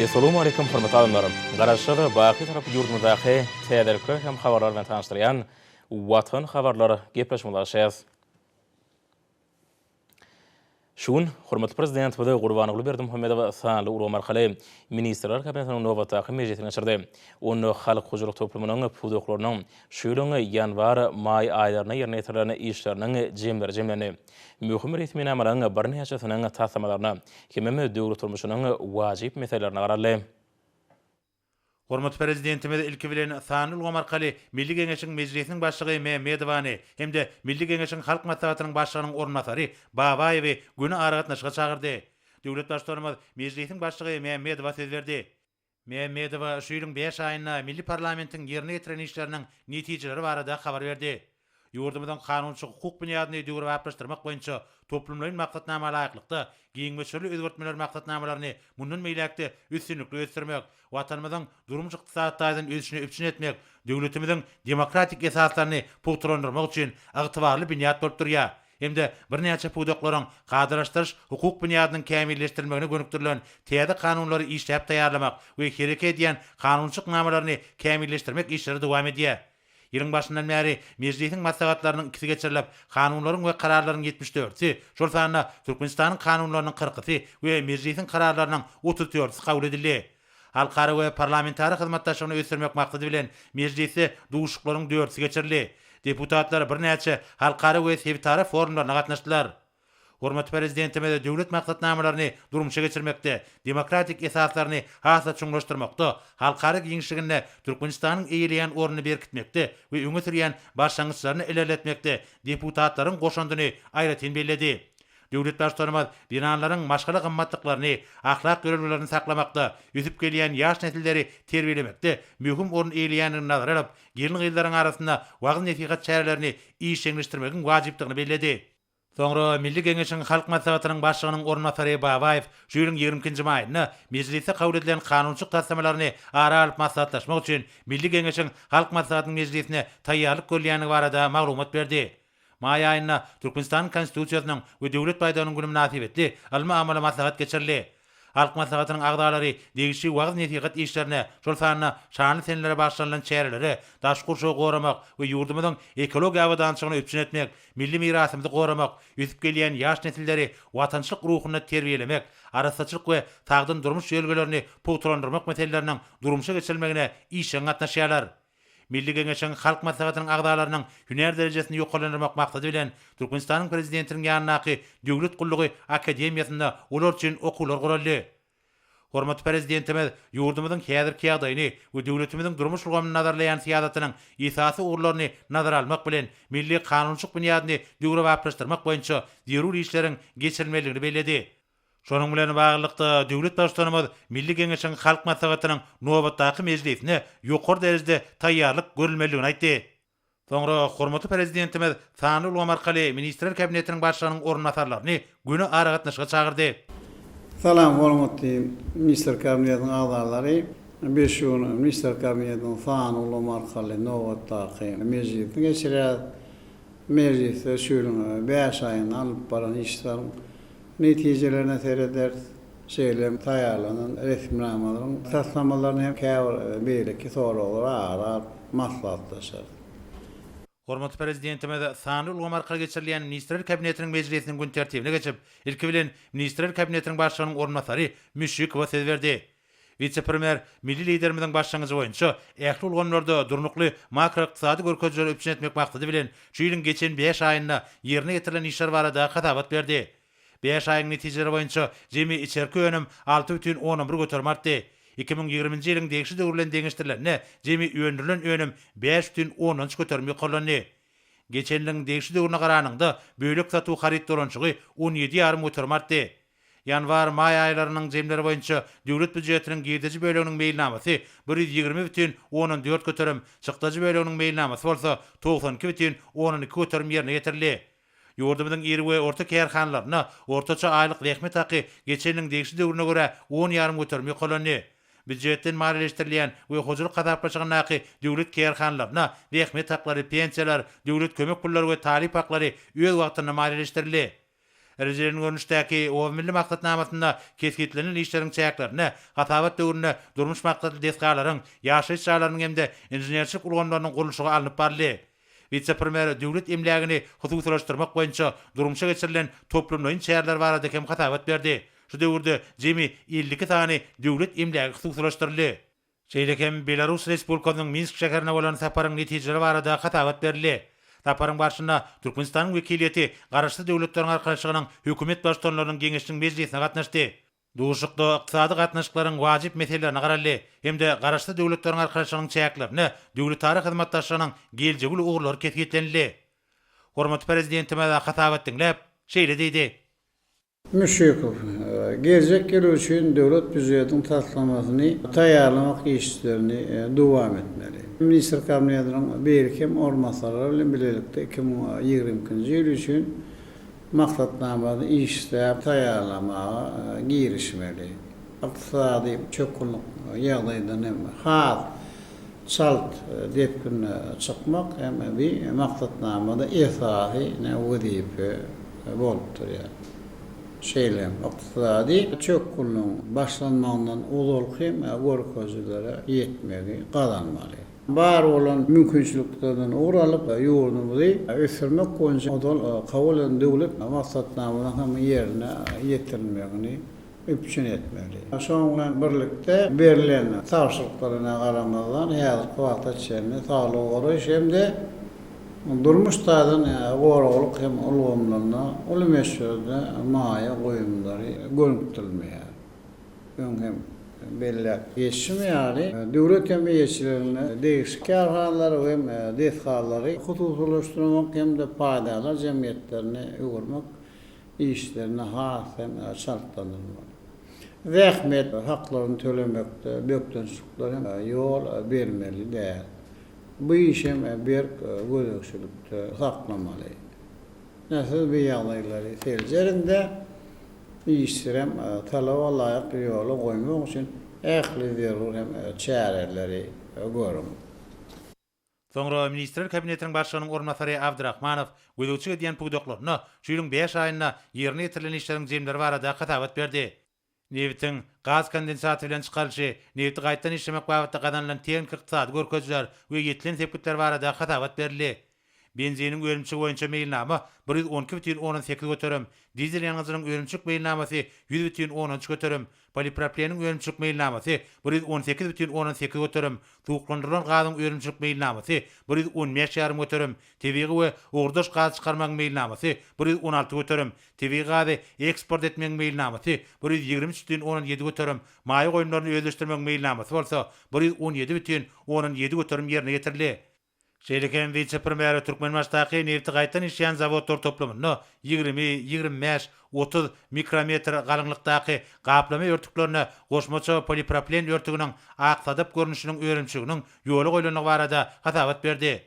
Essalawmaleýkum hormatly adamlar! Garaşsyz, baky Tarap ýurdumyzdaky täzelikler hem habarlar bilen tanyşdyrýan Watan habarlar gepleşigimize başlaýarys. Şu gün hormatly Prezidentimiz Gurbanguly Berdimuhamedow sanly ulgam arkaly Ministrler Kabinetiniň nobatdaky mejlisini geçirdi. Onda halk hojalyk toplumynyň pudaklarynyň şu ýylyň ýanwar, maý aýlarynda ýerine ýetirilen işleriniň jemleri jemlendi. Möhüm resminamalaryň birnäçesiniň taslamalaryna hemem döwlet durmuşynyň wajyp meselelerine garaldy. Hormatly Prezidentimiz ilki bilen sanly ulgam arkaly Milli Geňeşiň Mejlisiniň Başlygy Mämmedowany hem-de Milli Geňeşiň Halk Maslahatynyň Başlygynyň orunbasary Babaýewi göni aragatnaşyga çagyrdy. Döwlet Baştutanymyz Mejlisiň Başlygy Mämmedowa söz berdi. Mämmedowa şu ýylyň bäş aýynda milli parlamentiň ýerine ýetiren işleriniň netijeleri barada habar berdi. Ýurdumyzyň kanunçy-hukuk binýadyny döwrebaplaşdyrmak boýunça toplumlaýyn maksatnama laýyklykda, giň möçberli özgertmeler maksatnamalaryny mundan beýläk-de üstünlikli ösdürmek, Watanymyzyň durmuş-ykdysady taýdan ösüşini üpjün etmek, döwletimiziň demokratik esaslaryny pugtalandyrmak üçin ygtybarly binýat bolup durýar hem-de birnäçe pudaklaryň kadalaşdyryş-hukuk binýadynyň kämilleşdirilmegine gönükdirilen täze kanunlary işläp taýýarlamak we hereket edýän kanunçylyk namalaryny kämilleşdirmek işleri dowam edýär. Ýylyň başyndan bäri Mejlisiň maslahatlarynyň ikisi geçirilip, kanunlaryň we kararlaryň ýetmiş dördüsi, şol sanda Türkmenistanyň kanunlarynyň kyrkysy we Mejlisiň kararlarynyň 30 dördüsi kabul edildi. Halkara we parlamentara hyzmatdaşlygyny ösdürmek maksady bilen Mejlisde duşuşyklaryň dördüsi geçirildi. Deputatlar birnäçe halkara we sebitara forumlaryna gatnaşdylar. Hormatly Prezidentimiz döwlet maksatnamalaryny durmuşa geçirmekde, demokratik esaslaryny has-da çuňlaşdyrmakda, halkara giňişliginde Türkmenistanyň eýeleýän ornuny berkitmekde we öňe sürýän başlangyçlaryny ilerletmekde deputatlaryň goşandyny aýratyn belledi. Döwlet Baştutanymyz zenanlaryň maşgala gymmatlyklaryny, ahlak ýörelgelerini saklamakda, ösüp gelýän ýaş nesilleri terbiýelemekde möhüm orun eýeleýändigini nazara alyp, gelin-gyzlaryň arasynda wagyz-nesihat çärelerini işjeňleşdirmegiň wajypdygyny belledi. Soňra Milli Geňeşiň Halk Maslahatynyň Başlygynyň orunbasary Babaýew şu ýylyň ýigrimi ikinji maýynda Mejlisde kabul edilen kanunçylyk taslamalaryny ara alyp maslahatlaşmak üçin Milli Geňeşiň Halk Maslahatynyň mejlisine taýýarlyk görülýändigi barada maglumat berdi. Maý aýynda Türkmenistanyň Konstitusiýasynyň we Döwlet baýdagynyň güni mynasybetli ylmy-amaly maslahat geçirildi. Halk Maslahatynyň agzalary degişli wagyz-nesihat işlerine, şol sanda şanly senelere bagyşlanylan çärelere, daşky gurşawy goramak we ýurdumyzyň ekologiýa abadançylygyny üpjün etmek, milli mirasymyzy goramak, ösüp gelýän ýaş nesilleri watançylyk ruhunda terbiýelemek, arassaçylyk we sagdyn durmuş ýörelgelerini pugtalandyrmak meseleleriniň durmuşa geçirilmegine işjeň gatnaşýarlar. Milli Geňeşiň Halk Maslahatynyň agzalarynyň hünär derejesini ýokarlandyrmak maksady bilen, Türkmenistanyň Prezidentiniň ýanyndaky Döwlet gullugy akademiýasynda olar üçin okuwlar guraldy. Hormatly Prezidentimiz ýurdumyzyň häzirki ýagdaýyny we döwletimiziň durmuş ulgamyny nazarlaýan syýasatynyň esasy ugurlaryny nazara almak bilen, milli kanunçylyk binýadyny döwrebaplaşdyrmak boýunça zerur işleriň geçirilmelidigini belledi. Şonuň bilen baglylykda, döwlet Baştutanymyz Milli Geňeşiň Halk Maslahatynyň nobatdaky mejlisine ýokary derejede taýýarlyk görülmelidigini aýtdy. Soňra hormatly Prezidentimiz sanly ulgam arkaly Ministrler Kabinetiniň Başlygynyň orunbasarlaryny göni aragatnaşyga çagyrdy. Salam hormatly Ministrler Kabinetiniň agzalary! Biz şu gün Ministrler Kabinetiniň sanly ulgam arkaly nobatdaky mejlisini geçirýäris. Mejlisde şu ýylyň bäş aýynda alnyp baran işleriň netijelerine serederis. Şeýle hem taýýarlanan resminamalaryň taslamalaryny hem käbir beýleki soraglary ara alyp maslahatlaşarys. Hormatly Prezidentimiz sanly ulgam arkaly geçirilýän Ministrler Kabinetiniň mejlisiniň gün tertibine geçip, ilki bilen Ministrler Kabinetiniň Başlygynyň orunbasary Müşşikowa söz berdi. Wise-premýer milli Liderimiziň başlangyjy boýunça ähli ulgamlarda durnukly makroykdysady görkezijileri üpjün etmek maksady bilen, şu ýylyň geçen bäş aýynda ýerine ýetirilen işler barada hasabat berdi. Bäş aýyň netijeleri boýunça jemi içerki önüm 6,1 göterim artdy. 2020-nji ýylyň degişli döwri bilen deňeşdirilende jemi öndürilen önüm 5,3 göterim ýokarlandy. Geçen ýylyň degişli döwrüne garanyňda bölek satuw haryt dolanyşygy 17,5 göterim artdy. Ýanwar, maý aýlarynyň jemleri boýunça döwlet býujetiniň girdeji böleginiň meýilnamasy 120,4 göterim, çykdajy böleginiň meýilnamasy bolsa 92,2 göterim ýerine ýetirildi. Ýurdumyzyň iri we orta kärhanalarynda ortaça aýlyk zähmet haky geçen ýylyň degişli döwrüne görä 10,5 göterim ýokarlandy. Býujetden maliýeleşdirilýän we hojalyk hasaplaşygyndaky döwlet kärhanalarynda zähmet haklary, pensiýalar, döwlet kömek pullary we talyp haklary öz wagtynda maliýeleşdirildi. Rejeli görnüşdäki Oba milli maksatnamasynda kesgitlenilen işleriň çäklerinde hasabat döwründe durmuş maksatly desgalaryň, ýaşaýyş jaýlarynyň hem-de inženerçilik ulgamlarynyň gurluşygy alnyp baryldy. Wise-premýer döwlet emlägini hususylaşdyrmak boýunça durmuşa geçirilen toplumlaýyn çäreler barada hem hasabat berdi. Şu döwürde jemi 52 sany döwlet emlägi hususylaşdyryldy. Şeýle hem Belarus Respublikasynyň Minsk şäherine bolan saparyň netijeleri barada hasabat berildi. Saparyň barşynda Türkmenistanyň wekiliýeti Garaşsyz Döwletleriň Arkalaşygynyň Hökümet Baştutanlarynyň Geňeşiniň mejlisine gatnaşdy. Duşuşykda ykdysady gatnaşyklaryň wajyp meselelerine garaldy hem-de Garaşsyz Döwletleriň Arkalaşygynyň çäklerinde döwletara hyzmatdaşlygynyň geljegi uly ugurlary kesgitlenildi. Hormatly Prezidentimiz hasabat diňläp, şeýle diýdi. Müşşikow, geljek ýyl üçin döwlet býujetiniň taslamasyny taýýarlamak işlerini dowam etmeli. Ministr Kabinetiniň beýleki hem orunbasarlary bilen bilelikde 2022-nji ýyl üçin maksatnamany işläp taýýarlamaga girişmeli. Ykdysady çökgünlik ýagdaýdan hem has çalt depginde çykmak hem bi maksatnamada esasy wezipe bolup durýar. Şeýle hem ykdysady çökgünligiň başlanmagyndan ozalky hem görkezijilere ýetmegi gazanmaly. Bar bolan mümkinçiliklerden ugur alyp, ýurdumyzy ösdürmek boýunça ozal kabul edilen döwlet maksatnamalaryň hem ýerine ýetirilmegini üpjün etmeli. Şonuň bilen birlikde, berlen tabşyryklaryna garamazdan, häzirki wagta çenli saglygy goraýyş hem-de durmuş taýdan goraglyk hem ulgamlarynda uly möçberde maýa goýumlary gönükdirilmeýär. Öň hem belläp geçişim ýaly, döwlet hem eýeçiliginde degişli kärhanalary we hem desgalary hususylaşdyrmak hem-de paýdarlar jemgyýetlerine öwürmek işlerini has hem çaltlandyrmaly. Zähmet haklaryny tölemekde bökdençliklere hem ýol bermeli däl. Bu işi hem berk gözegçilikde saklamaly. Ine, siz bu ýagdaýlary seljeriň-de, işlerem talaba laýyk ýola goýmak üçin ähli zerur hem çäreleri görüň. Soňra Ministrler Kabinetiniň Başlygynyň orunbasary Abdyrahmanow gözegçilik edýän pudaklarynda şu ýylyň bäş aýynda ýerine ýetirilen işleriň jemleri barada hasabat berdi. Nebitiň gaz kondensaty bilen çykarylyşy, nebiti gaýtadan işlemek babatda gazanylan tehniki-ykdysady görkezijiler we ýetilen sepgitler barada hasabat berildi. Benziniň önümçiligi boýunça meýilnama 112,8 göterim, dizel ýangyjynyň önümçilik meýilnamasy 100,3 göterim, polipropleniň önümçilik meýilnamasy 118,8 göterim, suwuklandyrylan gazyň önümçilik meýilnamasy 115 ýarym göterim, tebigy we ugurdaş gaz çykarmagyň meýilnamasy 116 göterim, tebigy gazy eksport etmegiň meýilnamasy 123,7 göterim, maýa goýumlaryny özleşdirmegiň meýilnamasy bolsa 117,7 göterim ýerine ýetirildi. Şeýle hem wise-premýer Türkmenbaşydaky nebiti gaýtadan işleýän zawodlar toplumynda 20, 25, 30 mikrometr galyňlykdaky gaplama örtüklerine goşmaça polipropilen örtüginiň ak sadap görnüşiniň önümçiliginiň ýola goýlandygy barada hasabat berdi.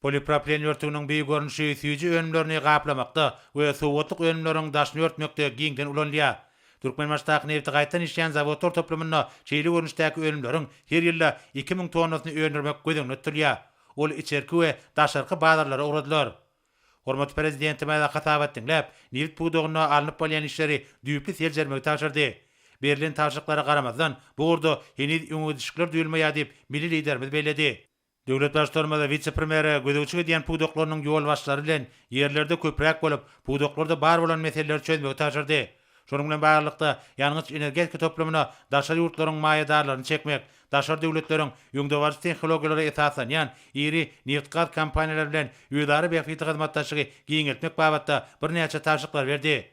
Polipropilen örtüginiň bu görnüşi süýji önümlerini gaplamakda we sowgatlyk önümleriň daşyny örtmekde giňden ulanylýar. Türkmenbaşydaky nebiti gaýtadan işleýän zawodlar toplumynda şeýle görnüşdäki önümleriň her ýylda 2000 tonnasyny öndürmek göz öňünde tutulýar. Ol içerki we daşarky bazarlara ugradylar. Hormatly Prezidentimiz hasabat diňläp, nebit pudagynda alnyp barylýan işleri düýpli seljermegi tabşyrdy. Berlen tabşyryklara garamazdan, bu ugurda heniz öňegidişlikler duýulmaýar diýip, milli Liderimiz belledi. Döwlet Baştutanymyz wise-premýere gözegçilik edýän pudaklarynyň ýolbaşçylary bilen ýerlerde köpräk bolup, pudaklarda bar bolan meseleleri çözmegi tabşyrdy. Şonuň bilen baglylykda, ýangyç-energetika toplumyna daşary ýurtlaryň maýadarlaryny çekmek, daşary döwletleriň öňdebaryjy tehnologiýalara esaslanýan iri nebitgaz kompaniýalary bilen özara bähbitli hyzmatdaşlygy giňeltmek babatda birnäçe tabşyryklary berdi.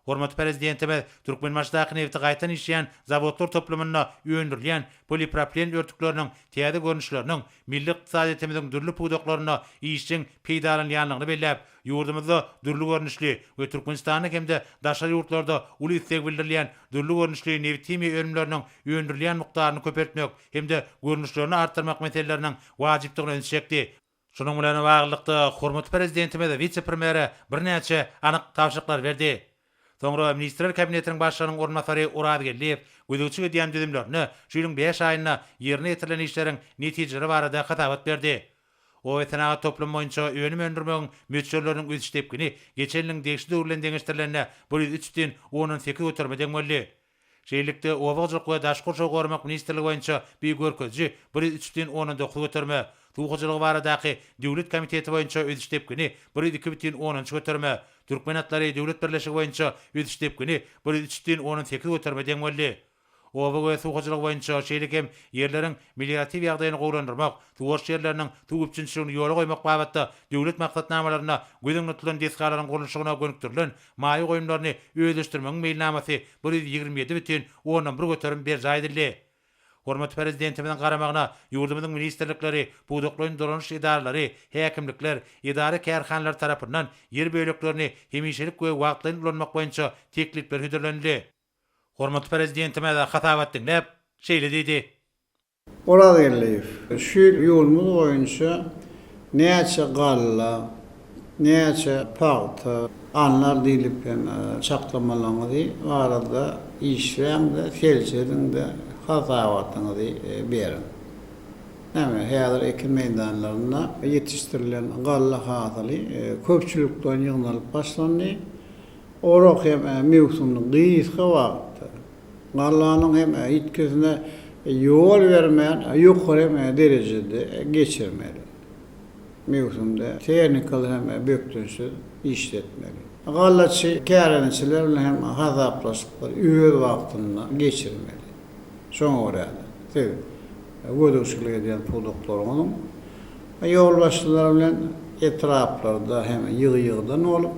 Hormatly Prezidentimiz Türkmenbaşydaky nebiti gaýtadan işleýän zawodlar toplumynda öndürilýän polipropilen örtükleriniň täze görnüşleriniň milli ykdysadyýetimiziň dürli pudaklarynda işjeň peýdalanylýandygyny belläp, ýurdumyzda dürli görnüşli we Türkmenistanda hem-de daşary ýurtlarda uly isleg bildirilýän dürli görnüşli nebithimiýa önümleriniň öndürilýän mukdaryny köpeltmek hem-de görnüşlerini artdyrmak meseleleriniň wajypdygyna ünsi çekdi. Şunuň bilen baglylykda, hormatly Prezidentimiz wise-premýere birnäçe anyk tabşyryklary berdi. Soňra Ministrler Kabinetiniň Başlygynyň orunbasary Oraz Geldiýew gözegçilik edýän düzümlerinde şu ýylyň bäş aýynda ýerine ýetirilen işleriň netijeleri barada hasabat berdi. Oba-senagat toplumy boýunça önüm öndürmegiň möçberleriniň ösüş depgini geçen ýylyň degişli döwri bilen deňeşdirilende 103 bütin ondan sekiz göterime deň boldy. Şeýlelikde, Oba hojalyk we daşky gurşawy goramak ministrligi boýunça bu görkeziji 103 bütin 9 göterime, Suw hojalygy baradaky döwlet komiteti boýunça ösüş depgini 102 bütin 13 göterime, Türkmen atlary döwlet birleşigi boýunça ösüş depgini 103 bütin 8 göterime deň boldy. Oba we suw hojalygy boýunça, şeýle hem ýerleriň melioratiw ýagdaýyny gowulandyrmak, suwaryş ýerleriniň suw üpjünçiligini ýola goýmak babatda döwlet maksatnamalarynda göz öňünde tutulan desgalaryň gurluşygyna gönükdirilen maýa goýumlaryny özleşdirmegiň meýilnamasy 127 bütin ondan bir göterim berjaý edildi. Hormatly Prezidentimiziň garamagyna ýurdumyzyň ministrlikleri, pudaklaýyn dolanyş edaralary, häkimlikler, edara-kärhanalar tarapyndan ýer böleklerini hemişelik we wagtlaýyn ulanmak boýunça teklipler hödürlenildi. Hormatly Prezidentimiz hasabat diňläp, şeýle diýdi. Orazgeldiýew, şu ýyl ýurdumyz boýunça näçe galla, näçe pagta alnar diýlip hem çaklamalaryňyzy barada işläň-de, seljeriň-de, hasabatyňyzy beriň. Näme, häzir ekin meýdanlarynda ýetişdirilen galla hasyly köpçülikleýin ýygnalyp başlandy. Orak hem möwsümini gysga wagtda, gallanyň hem ýitgisine ýol bermän ýokary hem derejede geçirmeli. Möwsümde tehnikaly hem bökdençsiz işletmeli. Gallaçy kärendeçiler bilen hem hasaplaşyklary öz wagtynda geçirmeli. Şoňa görä-de, siz gözegçilik edýän pudaklaryňyzyň ýolbaşçylary bilen etraplarda hem ýygy-ýygydan bolup,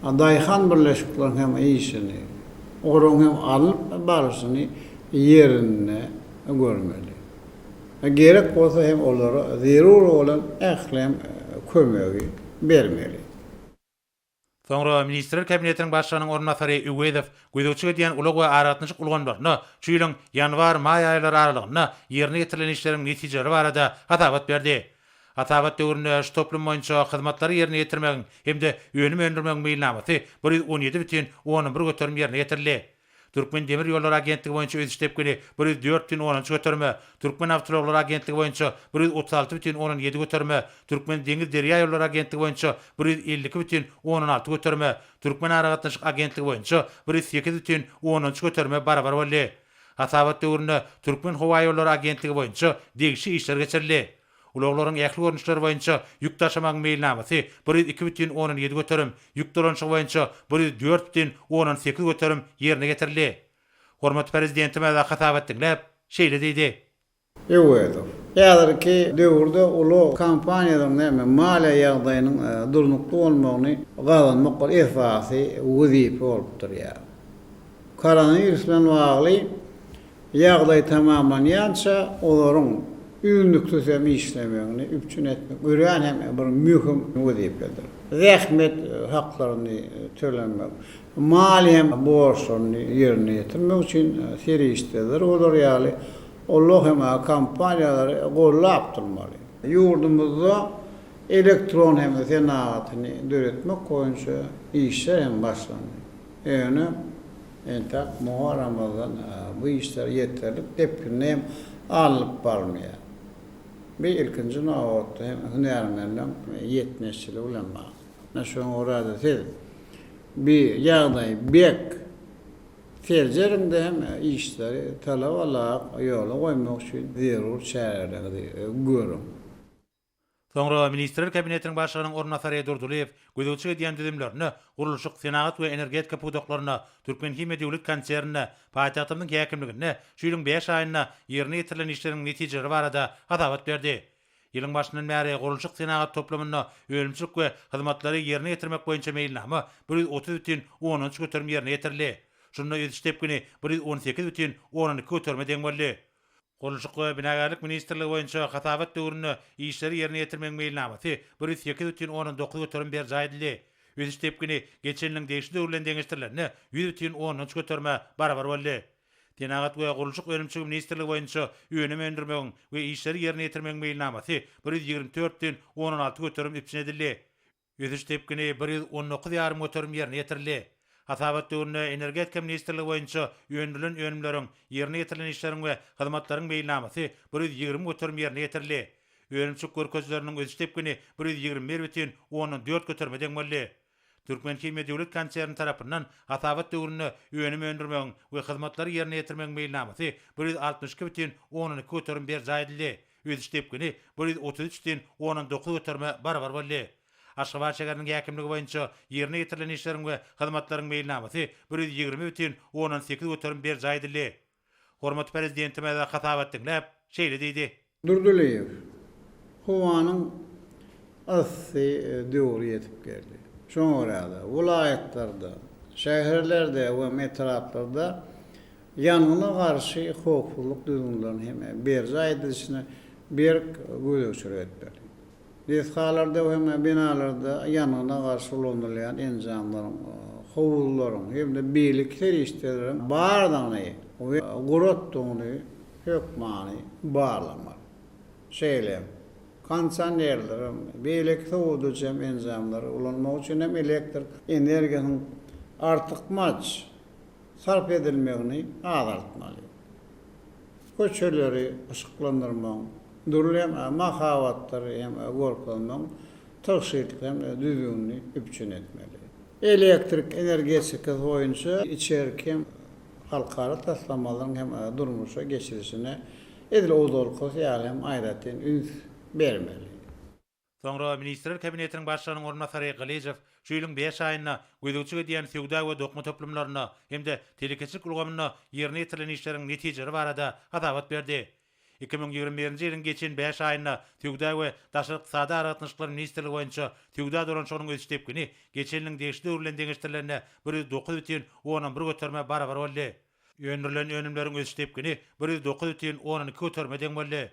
daýhan birleşikleriň hem işini, olaryň hem alnyp barşyny ýerinde görmeli. Gerek bolsa hem olara zerur bolan ähli hem kömegi bermeli. Soňra Ministrler Kabinetiniň Başlygynyň orunbasary Öwezow gözegçilik edýän ulag we aragatnaşyk ulgamlarynda şu ýylyň ýanwar-maý aýlary aralygynda ýerine ýetirilen işleriň netijeleri barada hasabat berdi. Hasabat döwründe şu toplum boýunça hyzmatlary ýerine ýetirmegiň hem-de önüm öndürmegiň meýilnamasy 117 bütin ondan bir göterim ýerine ýetirildi. Türkmen demir ýollary agentligi boýunça ösüş depgini 104 bütin ondan üç göterime, Türkmen awtoulaglary agentligi boýunça 136 bütin ondan ýedi göterime, Türkmen deňiz derýa ýollary agentligi boýunça 152 bütin ondan alty göterime, Türkmen aragatnaşyk agentligi boýunça 108 bütin ondan üç göterime barabar boldy. Hasabat döwründe Türkmen howaýollary agentligi boýunça degişli işler geçirildi. Ulaglaryň ähli görnüşleri boýunça ýük daşamagyň meýilnamasy 102 bütin ondan ýedi göterim, ýük dolanyşygy boýunça 104 bütin ondan sekiz göterim ýerine ýetirildi. Hormatly Prezidentimiz hasabat diňläp, şeýle diýdi. Öwezow. Häzirki döwürde ulag kompaniýalaryň näme maliýe ýagdaýynyň durnukly bolmagyny gazanmak bir esasy wezipe bolup durýar. Koronawirus bilen bagly Ýagdaý tamamlanýança olaryň üznüksiz hem işlemegini üpjün etmek örän hem bir möhüm wezipedir. Zähmet haklaryny tölemek, maliýe hem borçlaryny ýerine ýetirmek üçin serişdeler bolar ýaly ulag hem kompaniýalary gollap durmaly. Ýurdumyzda elektron hem senagatyny döretmek boýunça işler hem başlandy. Ýöne entek muňa garamazdan bu işler ýeterlik depginde hem alnyp barylmaýar. Bu ilkinji nobatda hem hünärmenleň ýetmezçiligi bilen bagly. Ine şoňa görä-de siz bi ýagdaýy berk seljeriň-de hem işleri talaba laýyk ýola goýmak üçin zerur çäreleri görüň. Soňra Ministrler Kabinetiniň Başlygynyň orunbasary Durdylyýew gözegçilik edýän düzümlerinde, gurluşyk, senagat we energetika pudaklarynda, Türkmenhimiýa döwlet konserninde, paýtagtymyzyň häkimliginde şu ýylyň bäş aýynda ýerine ýetirilen işleriň netijeleri barada hasabat berdi. Ýylyň başyndan bäri gurluşyk-senagat toplumynda önümçilik we hyzmatlary ýerine ýetirmek boýunça meýilnama 130 bütin ondan üç göterim ýerine ýetirildi. Şunda ösüş depgini 118 bütin ondan iki göterime deň boldy. Gurluşyk we binagärlik ministrligi boýunça hasabat döwründe işleri ýerine ýetirmegiň meýilnamasy 108 bütin ondan 9 göterim berjaý edildi. Ösüş depgini geçen ýylyň degişli döwri bilen deňeşdirilende 100 bütin ondan üç göterime barabar boldy. Senagat we gurluşyk önümçiligi ministrligi boýunça önüm öndürmegiň we işleri ýerine ýetirmegiň meýilnamasy 124 bütin ondan 6 göterim üpjün edildi. Ösüş depgini 119 ýarym göterim ýerine ýetirildi. Hasabat döwründe Energetika ministrligi boýunça öndürilen önümleriň, ýerine ýetirilen işleriň we hyzmatlaryň meýilnamasy 120 göterim ýerine ýetirildi. Önümçilik görkezijileriniň ösüş depgini 121,4 göterime deň boldy. Türkmenhimiýa döwlet konserni tarapyndan hasabat döwründe önüm öndürmegiň we hyzmatlary ýerine ýetirmegiň meýilnamasy 162,2 göterim berjaý edildi. Ösüş depgini 133,9 göterime barabar boldy. Aşgabat şäheriniň häkimligi boýunça ýerine ýetirilen işleriň we hyzmatlaryň meýilnamasy 120,8 göterim berjaý edildi. Hormatly Prezidentimiz hasabat diňläp, şeýle diýdi. Durdylyýew, Howanyň yssy döwri ýetip geldi. Şoňa görä-de, welaýatlarda, şäherlerde we etraplarda ýangyna garşy howpsuzlyk düzgünleriniň hem berjaý edilişine berk gözegçilik etmeli. Desgalarda we binalarda ýangyna garşy ulanylýan enjamlaryň, howuzlaryň hem-de beýleki serişdeleriň bardygyny we guratdygyny hökmany barlamaly. Şeýle hem, kondisionerleri, beýleki sowadyjy hem enjamlary ulanmak üçin hem elektrik energiýasynyň artykmaç sarp edilmegini azaltmaly. Köçeleri yşyklandyrmagyň, dürli hem mahabatlary hem görkezmegiň tygşytly hem düzgünini üpjün etmeli. Elektrik energetikasy boýunça içerki hem halkara taslamalaryň hem durmuşa geçirilişine edil ozalkysy ýaly hem aýratyn üns bermeli. Soňra Ministrler Kabinetiniň Başlygynyň orunbasary Gylyjow şu ýylyň bäş aýynda gözegçilik edýän söwda we dokma toplumlarynda hem-de telekeçilik ulgamynda ýerine ýetirilen işleriň netijeleri barada hasabat berdi. 2021-nji ýylyň geçen bäş aýynda Söwda we daşary ykdysady aragatnaşyklar ministrligi boýunça söwda dolanyşygynyň ösüş depgini geçen ýylyň degişli döwri bilen deňeşdirilende 109 bütin ondan bir göterime barabar boldy. Öndürilen önümleriň ösüş depgini 109 bütin ondan iki göterime deň boldy.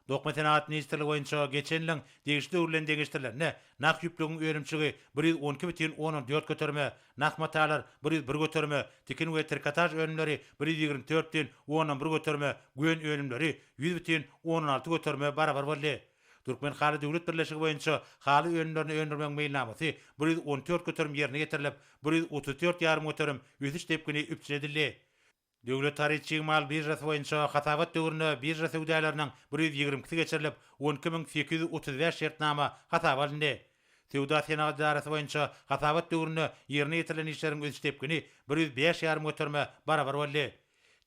Dokma senagat ministrligi boýunça geçen ýylyň degişli döwri bilen deňeşdirilende, nah ýüplügiň önümçiligi 112 bütin ondan dört göterime, nah matalar 101 göterime, tikin we trikotaž önümleri 124 bütin ondan bir göterime, gön önümleri 100 bütin ondan alty göterime barabar boldy. Türkmenhaly döwlet birleşigi boýunça haly önümlerini öndürmegiň meýilnamasy 114 göterim ýerine ýetirilip, 134 ýarym göterim ösüş depgini üpjün edildi. Döwlet haryt-çig mal biržasy boýunça hasabat döwründe birža söwdalarynyn 122-si geçirilip, 12 835 şertnama hasaba alyndy. Söwda-senagat edarasy boýunça hasabat döwründe ýerine ýetirilen işleriň ösüş depgini 105 ýarym göterime barabar boldy.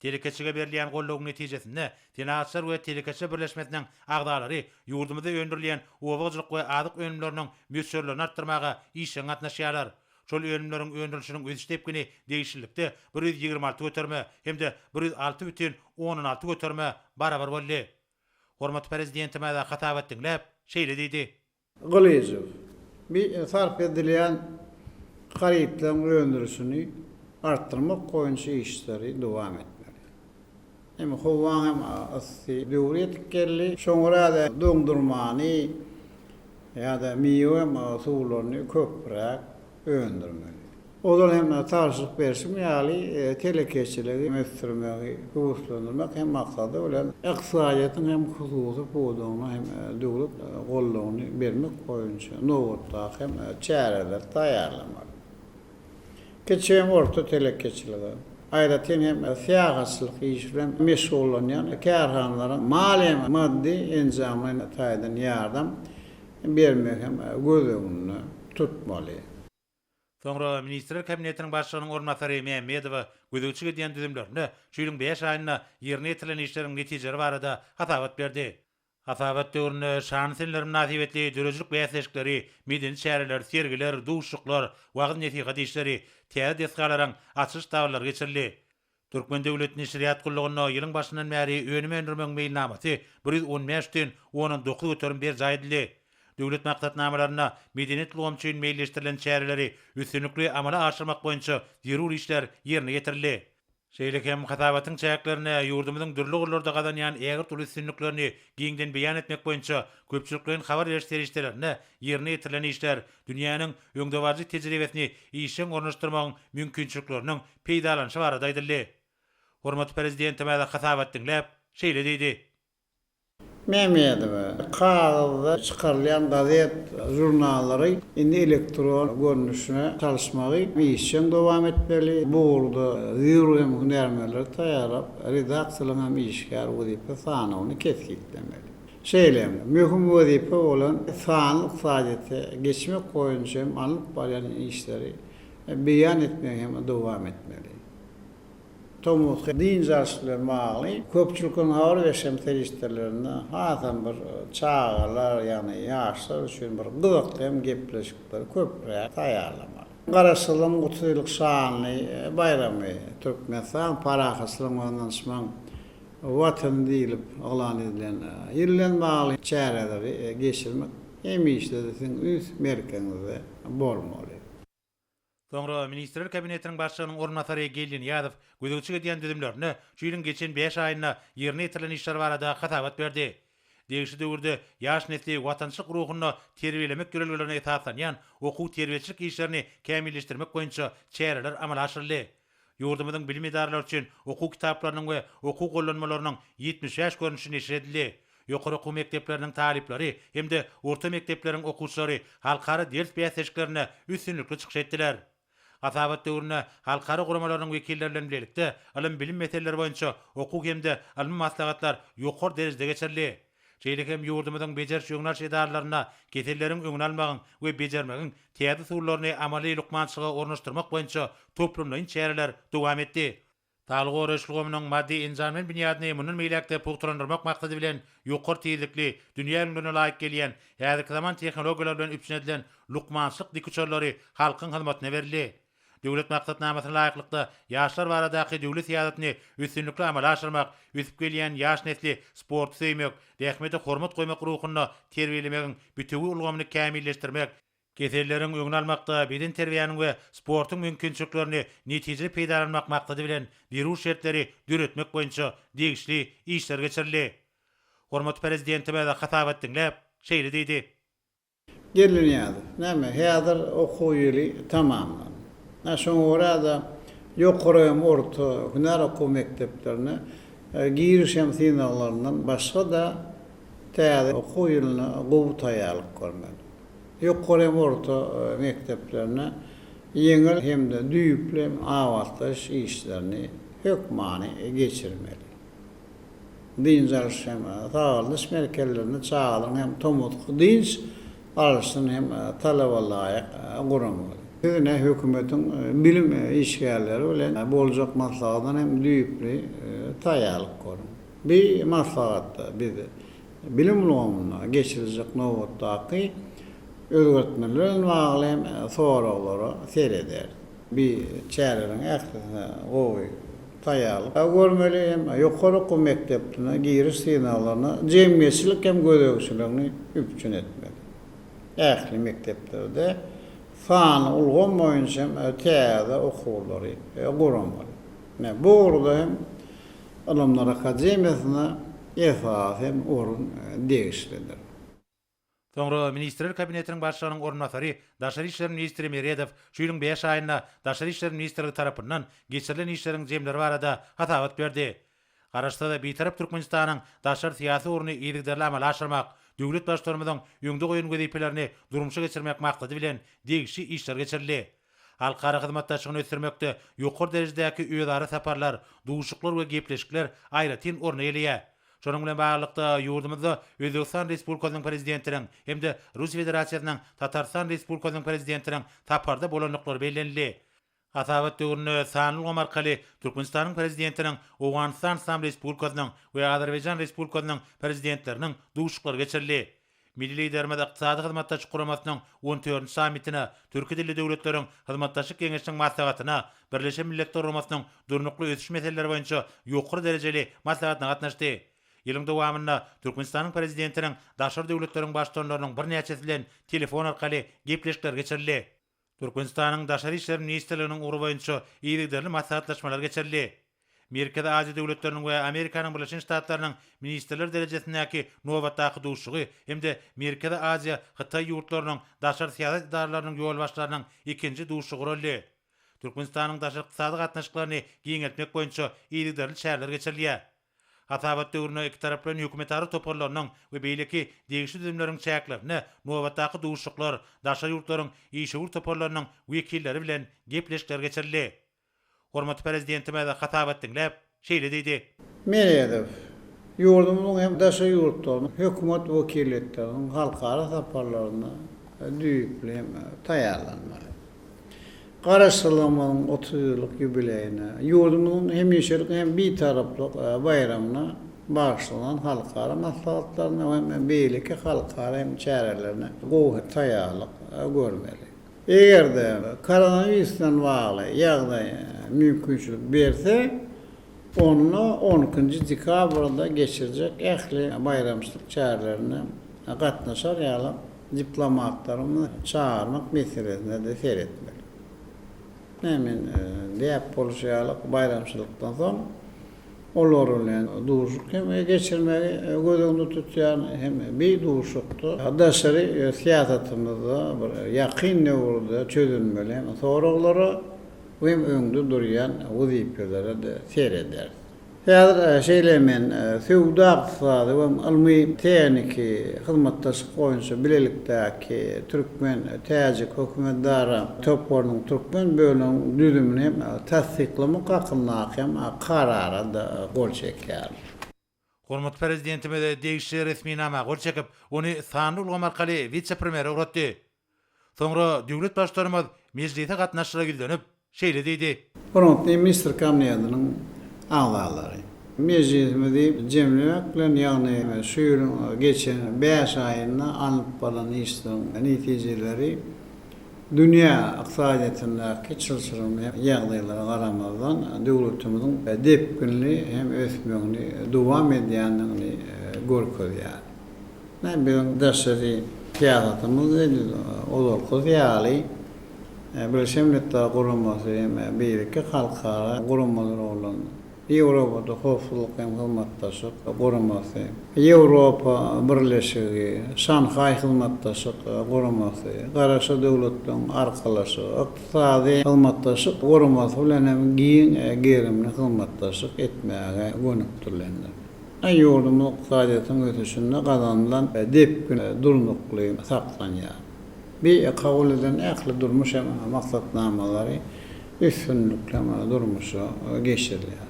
Telekeçilige berilýän goldawyň netijesinde Senagatçylar we telekeçiler birleşmesiniň agzalary ýurdumyzda öndürilýän oba hojalyk we azyk önümleriniň möçberlerini artdyrmaga işjeň gatnaşýarlar. Şol önümleriň öndürilişiniň ösüş depgini degişlilikde 126 göterime hem-de 106 bütin ondan alty göterime barabar boldy. Hormatly Prezidentimiz hasabat diňläp, şeýle diýdi. Gylyjow, Bi sarp edilýän harytlaryň öndürilişini artdyrmak boýunça işleri dowam etmeli. Hem howaň hem yssy döwri ýetip geldi. Şoňa görä-de doňdurmany ýa-da miwe suwlaryny köpräk öndürmeli. Ozal hem tabşyryk berşim ýaly, telekeçiligi ösdürmegi höweslendirmek hem maksady bilen ykdysadyýetiň hem hususy pudagyna hem döwlet goldawyny bermek boýunça nobatdaky hem çäreleri taýýarlamaly. Kiçi hem orta telekeçilige, aýratyn hem syýahatçylyk işi bilen meşgullanýan kärhanalaryň maliýe maddy enjamlaýyn taýdan ýardam bermegi hem göz öňünde tutmaly. Soňra Ministrler Kabinetiniň Başlygynyň orunbasary Mämmedowa gözegçilik edýän düzümlerinde şu ýylyň bäş aýynda ýerine ýetirilen işleriň netijeleri barada hasabat berdi. Hasabat döwründe şanly seneler mynasybetli döredijilik bäsleşikleri, medeni çäreler, sergiler, duşuşyklar, wagyz-nesihat işleri, täze desgalaryň açylyş dabaralary geçirildi. Türkmen döwlet neşirýat gullugynda ýylyň başyndan bäri önüm öndürmegiň meýilnamasy 115 bütin ondan 9% berjaý edildi. Döwlet maksatnamalarynda medeniýet ulgamy üçin meýilleşdirilen çäreleri üstünlikli amala aşyrmak boýunça zerur işler ýerine ýetirildi. Şeýle hem hasabatyň çäklerinde ýurdumyzyň dürli ugurlarda gazanýan ägirt uly üstünliklerini giňden beýan etmek boýunça köpçülikleýin habar beriş serişdelerinde ýerine ýetirilen işler, dünýäniň öňdebaryjy tejribesini işjeň ornaşdyrmagyň mümkinçilikleriniň peýdalanyşy barada aýdyldy. Hormatly Prezidentimiz hasabat diňläp, şeýle diýdi. Mämmedowa, Kagyzda çykarylýan gazet, žurnallary indi elektron görnüşine çalyşmagy işjeň dowam etmeli. Bu ugurda zerur hem hünärmenleri taýýarlap, redaksiýalaryň hem işgär wezipe sanawyny kesgitlemeli. Şeýle hem, möhüm wezipe bolan sanly ykdysadyýete geçmek boýunça hem alnyp barýan işleri beýan etmegi hem dowam etmeli. Tomusky dynç alyş bilen bagly köpçülikleýin habar beriş hem serişdelerinde hasam bir çagalar, ýagny ýaşlar üçin bir gyzykly hem gepleşikleri köpräk taýýarlamaly. Garaşsyzlygyň 30 ýyllyk şanly baýramy Türkmenistan parahatçylygyň we ynanyşmagyň Watany diýlip yglan edilen ýyl bilen bagly çäreleri geçirmek hemişe-de siziň üns merkeziňizde bolmaly. Soňra Ministrler Kabinetiniň Başlygynyň orunbasary Geldi Nyýazow gözegçilik edýän düzümlerinde şu ýylyň geçen bäş aýynda ýerine ýetirilen işler barada hasabat berdi. Degişli döwürde ýaş nesli watançylyk ruhunda terbiýelemek ýörelgelerine esaslanýan okuw-terbiýeçilik işlerini kämilleşdirmek boýunça çäreler amala aşyryldy. Ýurdumyzyň bilim edaralary üçin okuw kitaplarynyň we okuw gollanmalarynyň 75 görnüşi neşir edildi. Ýokary okuw mekdepleriniň talyplary hem-de orta mekdepleriň okuwçylary halkara ders bäsleşiklerinde üstünlikli çykyş etdiler. Hasabat döwründe halkara guramalarynyň wekilleri bilen bilelikde ylym-bilim meseleleri boýunça okuw hem-de ylmy maslahatlar ýokary derejede geçirildi. Şeýle hem ýurdumyzyň bejeriş-öňüni alyş edaralarynda keselleriň öňüni almagyň we bejermegiň täze usullaryny amaly lukmançylyga ornaşdyrmak boýunça toplumlaýyn çäreler dowam etdi. Saglygy goraýyş ulgamynyň maddy-enjamlaýyn binýadyny mundan beýläk-de pugtalandyrmak maksady bilen, ýokary tizlikli, dünýä ülňülerine laýyk gelýän, häzirki zaman tehnologiýalar bilen üpjün edilen lukmançylyk dikuçarlary halkyň hyzmatyna berildi. Döwlet maksatnamasyna laýyklykda, ýaşlar baradaky döwlet syýasatyny üstünlikli amala aşyrmak, ösüp gelýän ýaş nesli sporty söýmek, zähmete hormat goýmak ruhunda terbiýelemegiň bitewi ulgamyny kämilleşdirmek, keselleriň öňüni almakda bedenterbiýäniň we sportuň mümkinçiliklerini netijeli peýdalanmak maksady bilen zerur şertleri döretmek boýunça degişli işler geçirildi. Hormatly Prezidentimiz hasabat diňläp, şeýle diýdi. Geldi Nyýazow, Näme, häzir okuw ýyly tamamlandy. Ä şoňa görä-de, ýokary hem orta hünär okuw mekdeplerine giriş hem synaglaryndan başga-da täze okuw ýylyna gowy taýýarlyk görmeli. Ýokary hem orta mekdeplerine ýeňil hem-de düýpli hem abatlaýyş işlerini hökmany geçirmeli. Dynç alyş hem sagaldyş merkezlerinde çagalaryň hem tomusky dynç alyşyny hem talaba laýyk guramaly. Siz ine hökümetiň bilim işgärleri bilen boljak maslahatdan hem düýpli taýýarlyk görüň. Bi maslahatda biz bilim ulgamynda geçiriljek nobatdaky özgertmeler bilen bagly hem soraglara serederis. Bi çäreleriň ählisine gowy taýýarlyk görmeli hem ýokary okuw mekdeplerine giriş synaglaryna jemgyýetçilik hem gözegçiligini üpjün etmeli. Ähli mekdeplerde sanly ulgam boýunça hem täze okuwlary guramaly. Ine, bu ugurda hem Ylymlar akademiýasyna esasy hem orun degişlidir. Soňra Ministrler Kabinetiniň Başlygynyň orunbasary, daşary işler ministri Meredow şu ýylyň bäş aýynda Daşary işler ministrligi tarapyndan geçirilen işleriň jemleri barada hasabat berdi. Garaşsyz, Bitarap Türkmenistanyň daşary syýasy ugruny yzygiderli amala aşyrmak, döwlet Baştutanymyzyň öňde goýan wezipelerini durmuşa geçirmek maksady bilen degişli işler geçirildi. Halkara hyzmatdaşlygyny ösdürmekde ýokary derejedäki özara saparlar, duşuşyklar we gepleşikler aýratyn orun eýeleýär. Şonuň bilen baglylykda, ýurdumyzda Özbegistan Respublikasynyň Prezidentiniň hem-de Russiýa Federasiýasynyň Tatarystan Respublikasynyň Prezidentiniň saparda bolandyklary bellenildi. Hasabat döwründe sanly ulgam arkaly Türkmenistanyň Prezidentiniň Owganystan Yslam Respublikasynyň we Azerbaýjan Respublikasynyň Prezidentleriniň duşuşyklary geçirildi. Milli Liderimiz Ykdysady Hyzmatdaşlyk Guramasynyň on dördünji sammitine, Türki dilli döwletleriň Hyzmatdaşlyk Geňeşiniň maslahatyna, Birleşen Milletler Guramasynyň Durnukly ösüş meseleleri boýunça ýokary derejeli maslahatyna gatnaşdy. Ýylyň dowamynda Türkmenistanyň Prezidentiniň daşary döwletleriň Baştutanlarynyň birnäçesi bilen telefon arkaly gepleşikler geçirildi. Türkmenistanyň Daşary işler ministrliginiň ugry boýunça yzygiderli maslahatlaşmalar geçirildi. Merkezi Aziýa döwletleriniň we Amerikanyň Birleşen Ştatlarynyň ministrler derejesindäki nobatdaky duşuşygy hem-de Merkezi Aziýa, Hytaý ýurtlarynyň daşary syýasat edaralarynyň ýolbaşçylarynyň ikinji duşuşygy guraldy. Türkmenistanyň daşary ykdysady gatnaşyklaryny giňeltmek boýunça yzygiderli çäreler geçirilýär. Hasabat döwründe ikitaraplaýyn hökümetara toparlarynyň we beýleki degişli düzümleriň çäklerinde nobatdaky duşuşyklar, daşary ýurtlaryň işewür toparlarynyň wekilleri bilen gepleşikler geçirildi. Hormatly Prezidentimiz hasabat diňläp, şeýle diýdi. Meredow. Ýurdumyzyň hem daşary ýurtlaryň hökümet wekiliýetleriniň halkara saparlaryna düýpli hem taýýarlanmaly. Garaşsyzlygymyzyň 30 ýyllyk ýubileýine, ýurdumyzyň hemişelik hem Bitaraplyk baýramyna bagyşlanan halkara maslahatlaryna hem beýleki halkara hem çärelerine gowy taýýarlyk görmeli. Eger-de koronawirus bilen bagly ýagdaý mümkinçilik berse, onda on ikinji dekabrda geçirjek ähli baýramçylyk çärelerine gatnaşar ýaly diplomatlarymyzy çagyrmak meselesine-de seretmeli. Ine, men däp bolşy ýaly baýramçylykdan soň olar bilen duşuşyk hem geçirmegi göz öňünde tutýaryn hem bi duşuşykda daşary syýasatymyzda bir ýakyn döwürde çözülmeli hem soraglara hem öňde durýan wezipelere-de serederis. Häzir şeýle men söwda-ykdysady we ylmy-tehniki hyzmatdaşlyk boýunça bilelikdäki türkmen-täjik hökümetara toparynyň türkmen bölüminiň düzümini hem tassyklamak hakyndaky hem Karara-da gol çekýärin. Hormatly Prezidentimiz degişli resminama gol çekip, ony sanly ulgam arkaly wise-premýere ugratdy. Soňra döwlet Baştutanymyz mejlise gatnaşyjylara ýüzlenip, şeýle diýdi. Hormatly Ministr Kabinetiniň agzalary! Mejlisimizi jemlemek bilen, ýagny şu ýylyň geçen bäş aýynda alnyp barlan işleriň netijeleri dünýä ykdysadyýetindäki çylşyrymly ýagdaýlara garamazdan, döwletimiziň depginli hem ösmegini dowam edýändigini görkezýär. Ine, biziň daşary syýasatymyz edil ozalkysy ýaly Birleşen Milletler Guramasy hem beýleki halkara guramalar bolan Ýewropada Howpsuzlyk hem Hyzmatdaşlyk Guramasy, Ýewropa Birleşigi, Şanhaý Hyzmatdaşlyk Guramasy, Garaşsyz Döwletleriň Arkalaşygy, Ykdysady Hyzmatdaşlyk Guramasy bilen hem giň gerimli hyzmatdaşlyk etmäge gönükdirilendir. Ýurdumyz ykdysadyýetiň ösüşinde gazanylan depgin durnukly saklanýar. Bi kabul edilen ähli durmuş hem maksatnamalary üstünlikli hem durmuşa geçirilýär.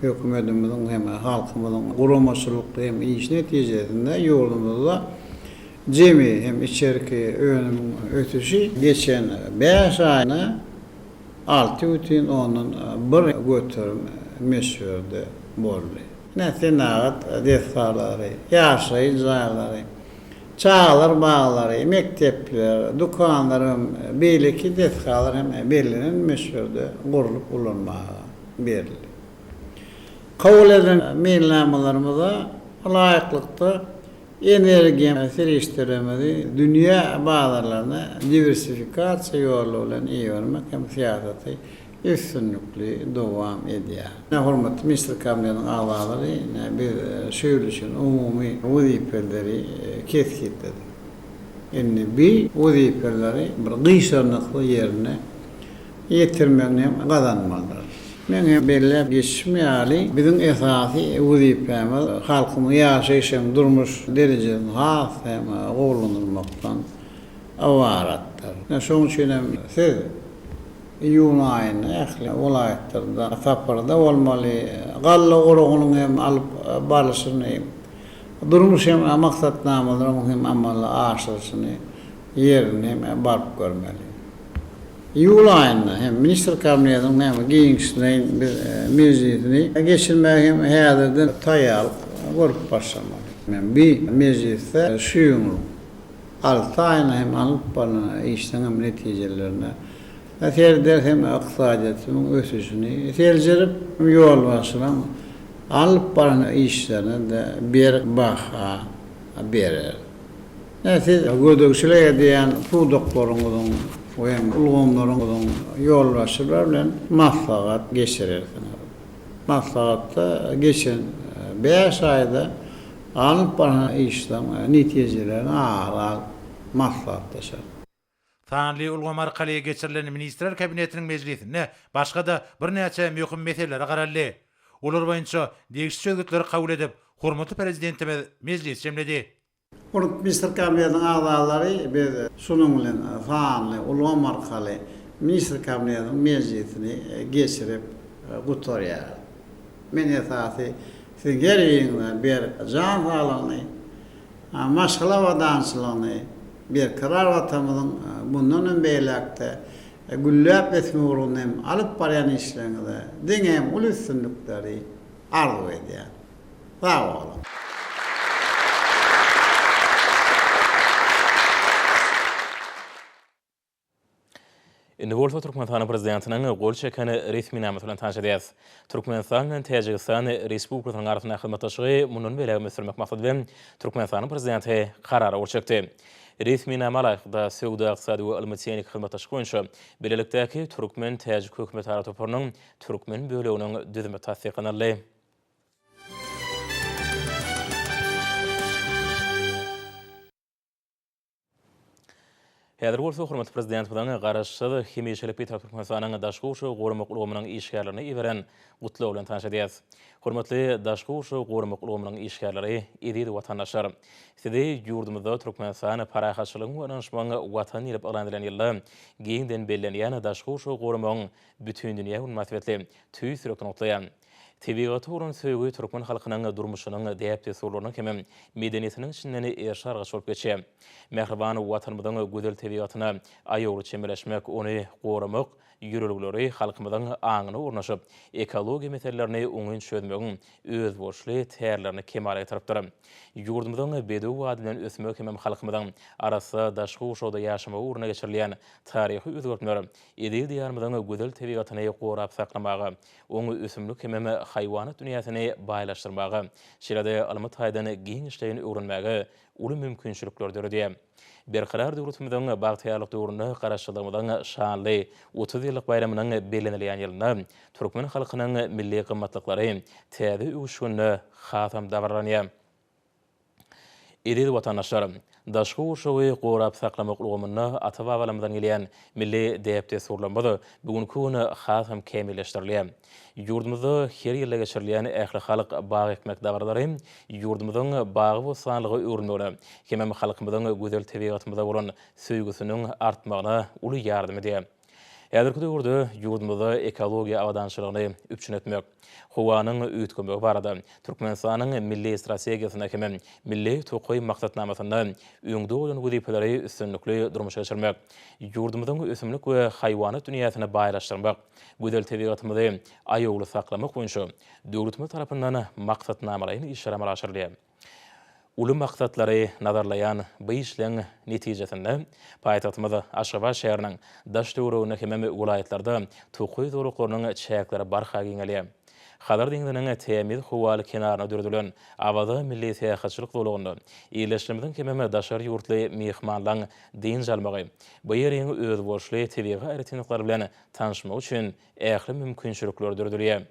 Hökümetimiziň hem halkymyzyň guramaçylykly hem işi netijesinde ýurdumyzda jemi hem içerki önümiň ösüşi geçen bäş aýda 6,1% möçberde boldy. Ine, senagat desgalary, ýaşaýyş jaýlary, çagalar baglary, mekdepler, dükanlar hem beýleki desgalar hem bellenen möçberde gurlup ulanmaga berildi. Kabul edilen meýilnamalarymyza laýyklykda, Energiýa serişdelerimizi dünýä bazarlaryna diwersifikasiýa ýoly bilen ibermek hem syýasaty üstünlikli dowam edýär. Hormatly Ministrler Kabinetiniň agzalary, ine, biz şu ýyl üçin umumy wezipeleri kesgitledik. Indi bi wezipeleri bir gyşarnyksyz ýerine ýetirmegini hem gazanmalydyrys. Meň hem belläp geçişim ýaly, biziň esasy wezipämiz halkymyzyň ýaşaýyş hem durmuş derejesini has hem gowulandyrmakdan ybaratdyr. Ine, şonuň üçin hem siz iýun aýynda ähli welaýatlarda saparda bolmaly, galla oragynyň hem alyp barlyşyny, durmuş hem maksatnamalaryň hem amala aşyrylyşyny ýerinde hem baryp görmeli. Iýul aýynda hem Ministr Kabinetiniň näme giňişleýin bir mejlisini geçirmäge hem häzirden taýýarlyk görüp başlamaly. Men bi mejlisde şu ýylyň alty aýynda hem alnyp barlan işleň hem netijelerine sereder hem ykdysadyýetimiň ösüşini seljerip, ýolbaşçylaryň alyp baran işlerine-de berk baha berer. Ine, siz gözegçilik edýän pudaklaryňyzyň we ulgamlaryňyzyň ýolbaşçylary bilen maslahat geçirersiňiz. Maslahatda geçen bäş aýda alnyp barlan işleriň netijelerini ara alyp maslahatlaşarys. Sanly ulgam arkaly geçirilen Ministrler Kabinetiniň mejlisinde başga-da birnäçe möhüm meselelere garaldy. Olar boýunça degişli çözgütleri kabul edip, hormatly Prezidentimiz mejlisi jemledi. Hormatly Ministrler Kabinetiniň agzalary, biz şunuň bilen sanly ulgam arkaly Ministrler Kabinetiniň mejlisini geçirip gutarýarys. Men esasy. Siziň her biriňize berk jan saglygyny, maşgala abadançylygyny, berkarar Watanymyzyň mundan hem beýläk-de gülläp ösmegi ugrunda hem alyp barýan işleriňizde diňe hem uly üstünlikleri arzuw edýän. Sag boluň! Indi bolsa Türkmenistanyň Prezidentiniň gol çeken resminamasy bilen tanyş edýäris. Türkmenistan bilen Täjigistan Respublikasynyň arasyndaky hyzmatdaşlygy mundan beýlägem ösdürmek maksady bilen Türkmenistanyň Prezidenti Karara gol çekdi. Resminama laýyklykda, söwda-ykdysady we ylmy-tehniki hyzmatdaşlyk boýunça bilelikdäki türkmen-täjik hökümetara toparynyň türkmen böleginiň düzümi tassyklanyldy. Häzir bolsa hormatly Prezidentimiziň Garaşsyz, hemişelik Bitarap Türkmenistanyň daşky gurşawy goramak ulgamynyň işgärlerine iberen Gutlagy bilen tanyş edýäris. Hormatly daşky gurşawy goramak ulgamynyň işgärleri, eziz watandaşlar! Sizi ýurdumyzda Türkmenistan parahatçylygyň we ynanyşmagyň Watany diýlip yglan edilen ýylda giňden bellenýän daşky gurşawy goramagyň Bütindünýä güni mynasybetli tüýs ýürekden gutlaýan. Tebigata bolan söýgi türkmen halkynyň durmuşynyň däp-dessurlarynyň hemem medeniýetiniň içinden eriş-argaç bolup geçýär. Mähriban Watanymyzyň gözel tebigatyna aýawly çemeleşmek, ony goramak ýörelgeleri halkymyzyň aňyna ornaşyp, ekologiýa meselelerini oňyn çözmegiň özboluşly tärlerini kemala getiripdir. Ýurdumyzyň bedew ady bilen ösmegi hemem halkymyzyň arassa daşky gurşawda ýaşamagy ugrunda geçirilýän taryhy özgertmeler eziz Diýarymyzyň gözel tebigatyny gorap saklamaga, oň ösümlik hemem haýwanat dünýäsini baýlaşdyrmaga, şeýle-de ylmy taýdan giňişleýin öwrenmäge uly mümkinçilikleri döredýär. Berkarar döwletimiziň bagtyýarlyk döwründe Garaşsyzlygymyzyň şanly 30 ýyllyk baýramynyň bellenilýän ýylynda türkmen halkynyň milli gymmatlyklary täze öwüşginde hasam dabaralanýar. Eziz watandaşlar! Daşky gurşawy gorap saklamak ulgamynda ata-babalarymyzdan gelýän milli däp-dessurlarymyz bu günki gün has hem kämilleşdirilýär. Ýurdumyzda her ýylda geçirilýän ählihalk bag ekmek dabaralary ýurdumyzyň bagy-bossanlyga öwrülmegine hemem halkymyzyň gözel tebigatymyza bolan söýgüsiniň artmagyna uly ýardam edýär. Häzirki döwürde ýurdumyzda ekologiýa abadançylygyny üpjün etmek, howanyň üýtgemegi barada Türkmenistanyň Milli strategiýasynda hem Milli tokaý maksatnamasynda öňde goýlan wezipeleri üstünlikli durmuşa geçirmek, ýurdumyzyň ösümlik we haýwanat dünýäsini baýlaşdyrmak, gözel tebigatymyzy aýawly saklamak boýunça döwletimiz tarapyndan maksatnamalaýyn işler amala aşyrylýar. Uly maksatlary nazarlaýan bu işleň netijesinde, paýtagtymyz Aşgabat şäheriniň daş-töwereginde hemem welaýatlarda tokaý zolaklarynyň çäkleri barha giňelýär. Hazar deňziniň tämiz howaly kenarynda döredilen Awaza milli syýahatçylyk zolagynda ildeşlerimiziň hemem daşary ýurtly myhmanlaryň dynç almagy, bu ýeriň özboluşly tebigy aýratynlyklary bilen tanyşmagy üçin ähli mümkinçilikler döredilýär.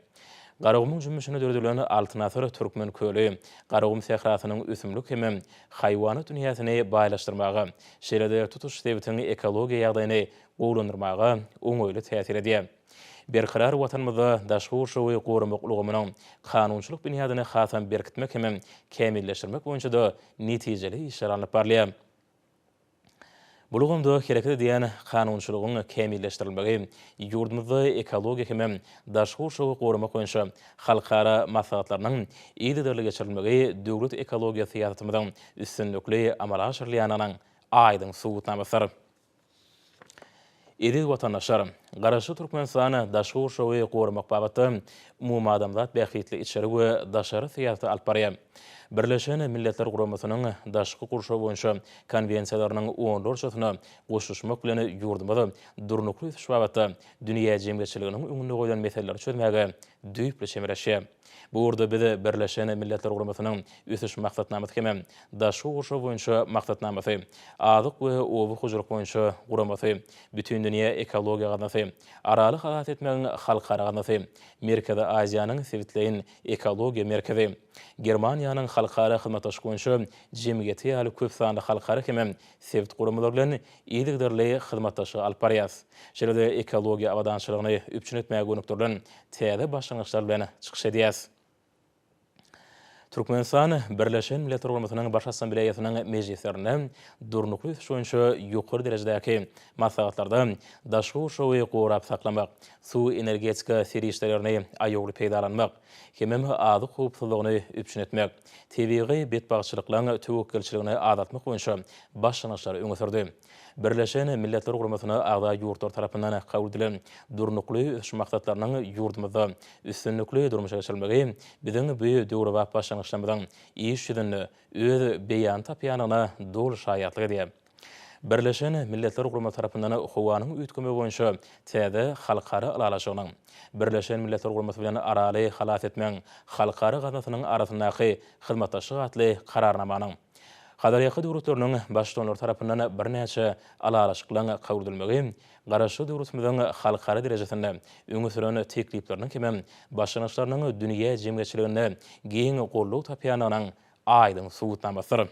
Garagumuň jümmüşinde döredilen Altyn asyr Türkmen köli Garagum sährasynyň ösümlik hemem haýwanat dünýäsini baýlaşdyrmaga, şeýle-de tutuş sebitiň ekologiýa ýagdaýyny gowulandyrmaga oňaýly täsir edýär. Berkarar Watanymyzda daşky gurşawy goramak ulgamynyň kanunçylyk binýadyny hasam berkitmek hemem kämilleşdirmek boýunça-da netijeli işler alnyp barylýar. Bu ulgamda hereket edýän kanunçylygyň kämilleşdirilmegi ýurdumyzda ekologiýa hemem daşky gurşawy goramak boýunça halkara maslahatlarynyň yzygiderli geçirilmegi döwlet ekologiýa syýasatymyzyň üstünlikli amala aşyrylýandygynyň aýdyň subutnamasydyr. Eziz watandaşlar! Garaşsyz Türkmenistan daşky gurşawy goramak babatda umumadamzat bähbitli içeri we daşary syýasaty alyp barýar. Birleşen Milletler Guramasynyň daşky gurşaw boýunça konwensiýalarynyň onlarçasyna goşulyşmak bilen ýurdumyz durnukly ösüş babatda dünýä jemgyýetçiliginiň öňünde goýlan meseleleri çözmäge düýpli çemeleşýär. Bu ugurda biz Birleşen Milletler Guramasynyň Ösüş Maksatnamasy hemem Daşky gurşaw boýunça Maksatnamasy, Azyk we oba hojalyk boýunça guramasy, Bütindünýä ekologiýa gaznasy, Araly halas etmegiň halkara gaznasy, Merkezi Aziýanyň sebitleýin ekologiýa merkezi, Germaniýanyň halkara hyzmatdaşlyk boýunça jemgyýeti ýaly köp sanly halkara hemem sebit guramalary bilen yzygiderli hyzmatdaşlyk alyp barýarys. Şeýle-de ekologiýa abadançylygyny üpjün etmäge gönükdirilen täze başlangyçlar bilen çykyş edýäris. Türkmenistan Birleşen Milletler Guramasynyň Baş Assambleýasynyň mejlislerinde durnukly ösüş boýunça ýokary derejedäki maslahatlarda daşky gurşawy gorap saklamak, suw-energetika serişdelerini aýawly peýdalanmak hemem azyk howpsuzlygyny üpjün etmek, tebigy betbagtçylyklaryň töwekgelçiligini azaltmak boýunça başlangyçlary öňe sürdi. Birleşen Milletler Guramasyna agza ýurtlar tarapyndan kabul edilen Durnukly ösüş maksatlarynyň ýurdumyzda üstünlikli durmuşa geçirilmegi biziň bu döwrebap başlangyçlarymyzyň iş ýüzünde öz beýanyny tapýandygyna doly şaýatlyk edýär. Birleşen Milletler Guramasy tarapyndan howanyň üýtgemegi boýunça täze halkara ylalaşygynyň, Birleşen Milletler Guramasy bilen Araly halas etmegiň halkara gaznasynyň arasyndaky hyzmatdaşlyk atly Kararnamanyň, Hazarýaka döwletleriniň Baştutanlary tarapyndan birnäçe ylalaşyklaryň kabul edilmegi Garaşsyz döwletimiziň halkara derejesinde öňe süren teklipleriniň hemem başlangyçlarynyň dünýä jemgyýetçiliginde giň goldaw tapýandygynyň aýdyň subutnamasydyr.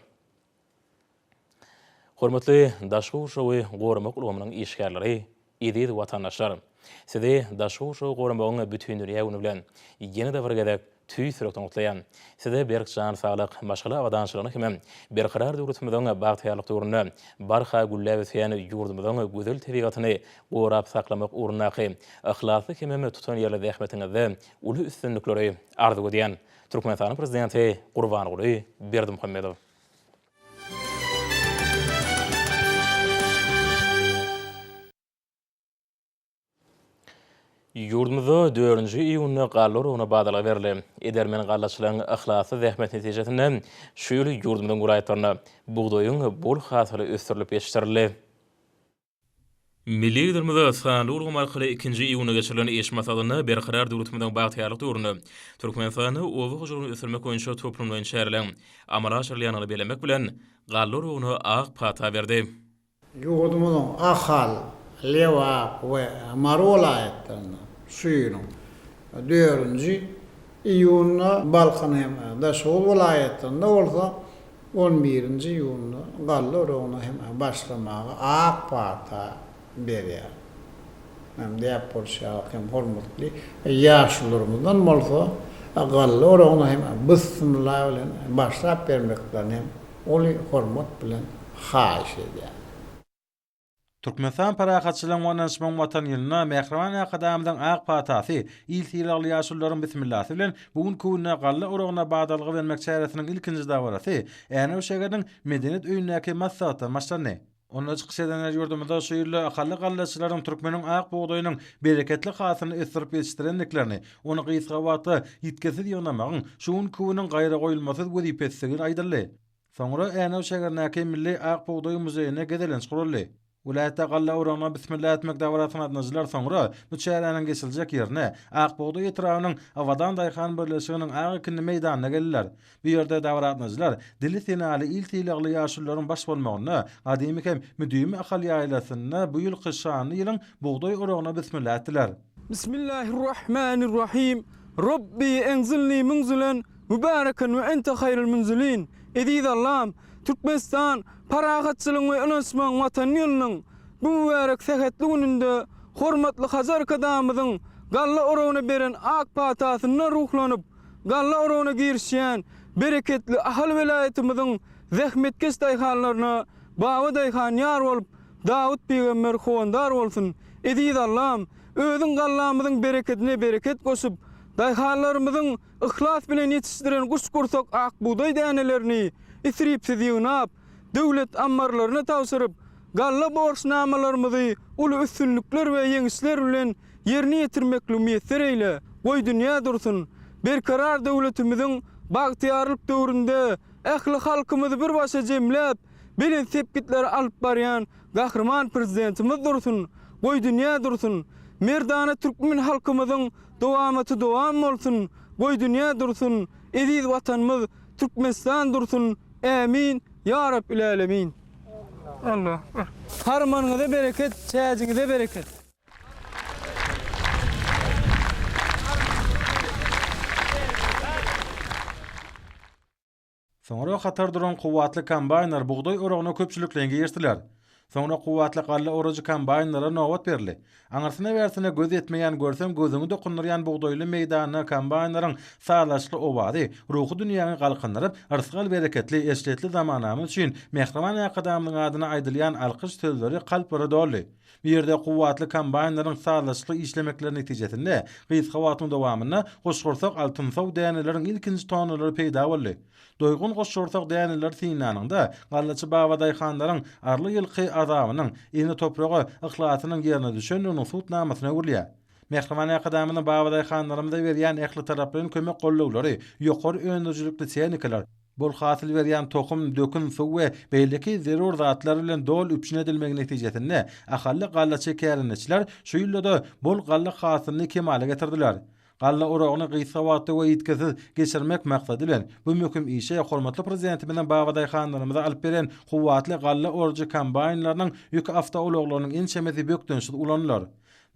Hormatly daşky gurşawy goramak ulgamynyň işgärleri, eziz watandaşlar! Sizi Daşky gurşawy goramagyň bütindünýä güni bilen ýene-de bir gezek tüýs ýürekden gutlaýan. Size berk jan saglyk, maşgala abadançylygyny hemem Berkarar döwletimiziň bagtyýarlyk döwründe barha gülläp ösýän ýurdumyzyň gözel tebigatyny gorap saklamak ugrundaky yhlasly hemem tutanýerli zähmetiňizde uly üstünlikleri arzuw edýän. Türkmenistanyň Prezidenti Gurbanguly Berdimuhamedow. Ýurdumyzda dördünji iýunda galla oragyna badalga berildi. Edermen gallaçylaryň yhlasly zähmeti netijesinde şu ýyl ýurdumyzyň welaýatlarynda bugdaýyň bol hasyly ösdürilip ýetişdirildi. Milli Liderimiz sanly ulgam arkaly ikinji iýunda geçirilen iş maslahatynda Berkarar döwletimiziň bagtyýarlyk döwründe Türkmenistanda oba hojalygyny ösdürmek boýunça toplumlaýyn çäreleriň amala aşyrylýandygyny bellemek bilen, galla oragyna ak pata berdi. Ýurdumyzyň Ahal, Lebap we Mary welaýatlarynda şu ýylyň dördünji iýunda, Balkan hem Daşoguz welaýatlarynda bolsa on birinji iýunda galla oragyna hem başlamaga ak pata berýär. Hem däp bolşy ýaly hem hormatly ýaşulularymyzdan bolsa galla oragyna hem bysmylla bilen başlap bermeklerini hem uly hormat bilen haýyş edýär. Türkmenistan parahatçylygyň we ynanyşmagyň Watany ýylynda mähriban Arkadagymyzyň ak patasy, il sylagly ýaşulularyň Bismillasy bilen bu günki günde galla oragyna badalga bermek çäresiniň ilkinji dabarasy Änew şägeriniň Medeniýet öýündäki maslahatdan başlandy. Onda çykyş edenler ýurdumyzda şu ýylda ahally gallaçylaryň türkmeniň ak bugdaýynyň bereketli hasylyny ösdürip ýetişdirendiklerini, ony gysga wagtda ýitgisiz ýygnamagyň şu günki günüň gaýragoýulmasyz wezipesidigini aýdyldy. Soňra Änew şägerindäki Milli ak bugdaý muzeýine gezelenç guraldy. Welaýatda galla oragyna bismilla etmek dabarasyna gatnaşyjylar soňra bu çäräniň geçiriljek ýerine, Ak bugdaý etrabynyň Abadan daýhan birleşiginiň ak ekinli meýdanyna geldiler. Bu ýerde dabara gatnaşyjylar dili senaly, il sylagly ýaşulularyň baş bolmagynda gadymy hem müdimi Ahal ýaýlasynda bu ýylky şanly ýylyň bugdaý oragyna bismilla etdiler. Bismillahirrahmanirrahim. Robbi enzilni munzilen mübareken we ente haýrul munzilin. Eziz Allam, Türkmenistan parahatçylygyň we ynanyşmagyň Watany ýylynyň bu mübärek sähetli gününde hormatly Hajy Arkadagymyzyň galla oragyna beren ak patasyndan ruhlanyp, galla oragyna girişýän bereketli Ahal welaýatymyzyň zähmetkeş daýhanlaryna Baba daýhan ýar bolup, Dawut pygamber howandar bolsun! Eziz Allam, Özüň gallamyzyň berekedine bereket goşup, daýhanlarymyzyň yhlas bilen ýetişdiren guş-gursak ak bugdaý dänelerini isripsiz ýygnap, döwlet ammarlaryna tabşyryp, galla borçnamalarymyzy uly üstünlikler we ýeňişler bilen ýerine ýetirmekligi miýesser eýle! Goý dünýä dursun! Berkarar döwletimiziň bagtyýarlyk döwründe ähli halkymyzy bir başa jemläp, belent sepgitlere alyp barýan Gahryman Prezidentimiz dursun! Goý dünýä dursun! Merdana türkmen halkymyzyň dowamaty dowam bolsun! Goý dünýä dursun! Eziz Watanymyz Türkmenistan dursun! Ämin! Ýa Rabbil Älemin! Allah. Harmanyňyza bereket, çäjiňize bereket! Soňra hatar duran kuwwatly kombaýnlar bugdaý oragyna köpçülikleýin girişdiler. Soňra kuwwatly galla orujy kombaýnlara nobat berildi. Aňyrsyna-bärsine göz ýetmeýän görseň gözüňi dokundyrýan bugdaýly meýdanda kombaýnlaryň sazlaşykly owazy ruhy dünýäňi galkyndyryp, rysgal-bereketli, eşretli zamanamyz üçin mähriban Arkadagymyzyň adyna aýdylýan alkyş sözleri kalplara doldy. Bu ýerde kuwwatly kombaýnlaryň sazlaşykly işlemekleri netijesinde gysga wagtyň dowamynda guşgursak altynsow däneleriň ilkinji tonnalary peýda boldy. Doýgun goşgursak däneleri synlanyňda, gallaçy babadaýhanlaryň arly ýylky azabynyň, ene topraga yhlasynyň ýerine düşendiginiň subutnamasyna öwrülýär. Mähriban Arkadagymyzyň babadaýhanlarymyza berýän ählitaraplaýyn kömek-gollawlary, ýokary öndürijilikli tehnikalar, bol hasyl berýän tohum, dökün, suw we beýleki zerur zatlar bilen doly üpjün edilmegi netijesinde, ahally gallaçy kärendeçiler şu ýylda-da bol galla hasylyny kemala getirdiler. Galla oragyny gysga wagtda we ýitgisiz geçirmek maksady bilen, bu möhüm işe hormatly Prezidentimiziň babadaýhanlarymyza alyp beren kuwwatly galla orujy kombaýnlarynyň ýük awtoulaglarynyň ençemesi bökdençsiz ulanylar.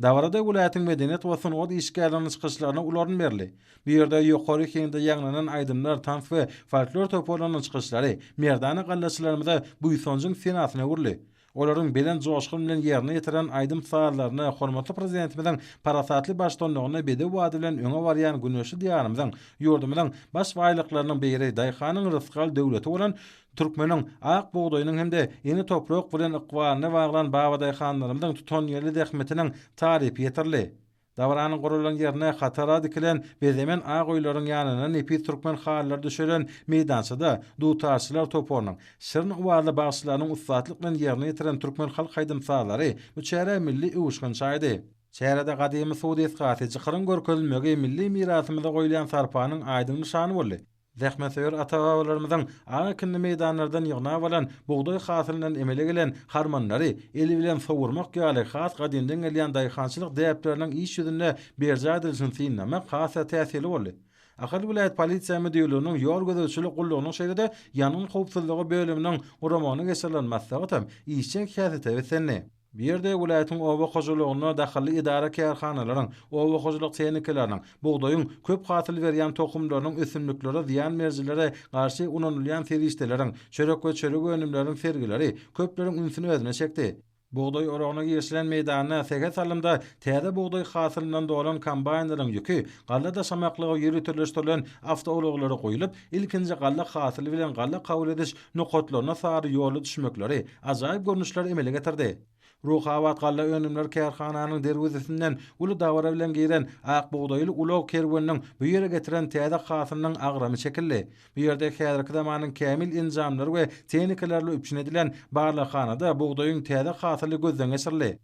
Dabarada welaýatyň medeniýet we sungat işgärleriniň çykyşlaryna uly orun berildi. Bu ýerde ýokary heňde ýaňlanan aýdymlar, tans we folklor toparlarynyň çykyşlary merdana gallaçylarymyza buýsanjyň senasyna öwrüldi. Olaryň belent joşgun bilen ýerine ýetiren aýdym-sazlaryna hormatly Prezidentimiziň parasatly baştutanlygynda bedew bady bilen öňe barýan güneşli Diýarymyzyň, ýurdumyzyň baş baýlyklarynyň biri, daýhanyň rysgal döwleti bolan türkmeniň ak bugdaýynyň hem-de ene toprak bilen ykbalyny baglan babadaýhanlarymyzyň tutanýerli zähmetiniň tarypy ýetirildi. Dabaranyň guralan ýerine hatara dikilen bezemen ak öýleriň ýanynda nepis türkmen halylary düşelen meýdançada dutarçylar toparynyň, şirin owazly bagşylarynyň ussatlyk bilen ýerine ýetiren türkmen halk aýdym-sazlary bu çärä milli öwüşgin çaýdy. Çärede gadymy suw desgasy, jykyryň görkezilmegi milli mirasymyza goýulýan sarpanyň aýdyň nyşany boldy. Zähmetsöýer ata-babalarymyzyň ak ekinli meýdanlardan ýygnap alan bugdaý hasylyndan emele gelen harmanlary el bilen sowurmak ýaly has gadymdan gelýän daýhançylyk däpleriniň iş ýüzünde berjaý edilişini synlamak has-da täsirli boldy. Ahal welaýat polisiýa müdirliginiň ýol gözegçilik gullugynyň şeýle-de ýangyn howpsuzlygy bölüminiň guramagynda geçirilen maslahat hem işjeň häsiýete beslendi. Bu ýerde welaýatyň oba hojalygyna dahylly edara-kärhanalaryň, oba hojalyk tehnikalarynyň, bugdaýyň köp hasyl berýän tohumlarynyň ösümliklere zyýan berijilere garşy ulanylýan serişdeleriň, çörek we çörek önümleriniň sergileri köpleriň ünsüni özüne çekdi. Bugdaý oragyna girişilen meýdanda sähel salymda täze bugdaý hasylyndan dolan kombaýnlaryň ýüki galla daşamaklyga ýöriteleşdirilen awtoulaglara guýlup, ilkinji galla hasyly bilen galla kabul ediş nokatlaryna sary ýola düşmekleri ajaýyp görnüşleri emele getirdi. Ruhabat galla önümleri kärhananyň derwezesinden uly dabara bilen giren ak bugdaýly ulag kerweniniň bu ýere getiren täze hasylynyň agramy çekildi. Bu ýerde häzirki zamanyň kämil enjamlary we tehnikalarly üpjün edilen barlaghanada bugdaýyň täze hasyly gözden geçirildi.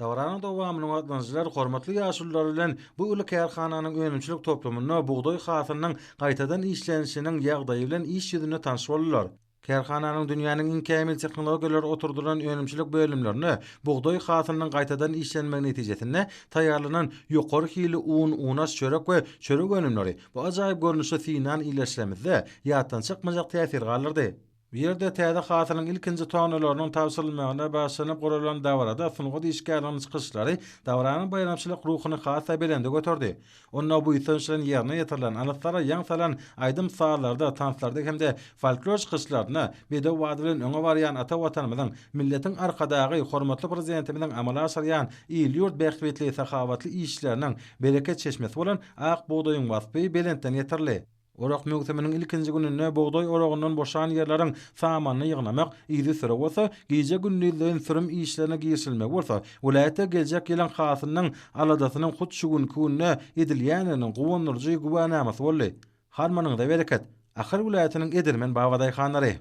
Dabaranyň dowamynda gatnaşyjylar hormatly ýaşulular bilen bu uly kärhananyň önümçilik toplumynda bugdaý hasylynyň gaýtadan işlenişiniň ýagdaýy bilen iş ýüzünde tanyş boldular. Kärhananyň dünýäniň iň kämil tehnologiýalary oturdylan önümçilik bölümlerinde bugdaý hasylynyň gaýtadan işlenmegi netijesinde taýýarlanan ýokary hilli un, unaş, çörek we çörek önümleri bu ajaýyp görnüşi synlan ildeşlerimizde ýatdan çykmajak täsir galdyrdy. Bu ýerde täze hasylyň ilkinji tonnalarynyň tabşyrylmagyna bagyşlanyp guralan dabarada sungat işgärleriniň çykyşlary dabaranyň baýramçylyk ruhuny has-da belende göterdi. Onda buýsanç bilen ýerine ýetirilen, alyslara ýaň salan aýdym-sazlarda, tanslarda hem-de folklor çykyşlarynda bedew bady bilen öňe barýan ata Watanymyzyň, milletiň Arkadagy, hormatly Prezidentimiziň amala aşyrýan il-ýurt bähbitli sahawatly işleriniň bereket çeşmesi bolan ak bugdaýyň waspy belentden ýetirildi. Orak möwsüminiň ilkinji gününde bugdaý oragyndan boşan ýerleriň samanyny ýygnamak, yzysüre bolsa, gije-gündizleýin sürüm işlerine girişilmegi bolsa, welaýatda geljek ýylyň hasylynyň aladasynyň hut şu günki günde edilýändiginiň guwandyryjy güwänamasy boldy. Harmanyňyza bereket, Ahal welaýatynyň edermen babadaýhanlary!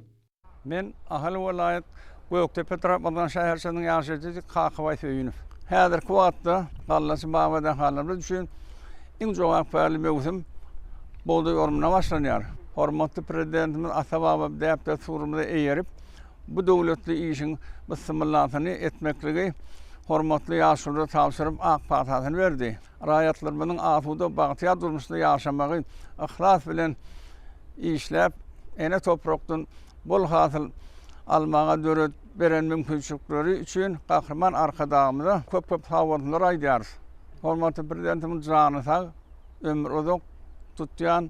Men Ahal welaýat Gökdepe etrap Ozgan şäherçesiniň ýaşaýjysy Kakabaý Söýünow. Häzirki wagtda gallaçy babadaýhanlarymyz üçin iň jogapkärli möwsüm bugdaý orumyna başlanýar. Hormatly Prezidentimiz ata-baba däp-dessurymyza eýerip, bu döwletli işiň bysmyllasyny etmekligi hormatly ýaşululara tabşyryp, ak patasyny berdi. Raýatlarymyzyň asuda, bagtyýar durmuşda ýaşamagy yhlas bilen işläp, ene toprakdan bol hasyl almaga döredip beren mümkinçilikleri üçin Gahryman Arkadagymyza köp-köp sagbolsunlar aýdýarys. Hormatly Prezidentimiziň jany sag, ömri uzak, tutýan.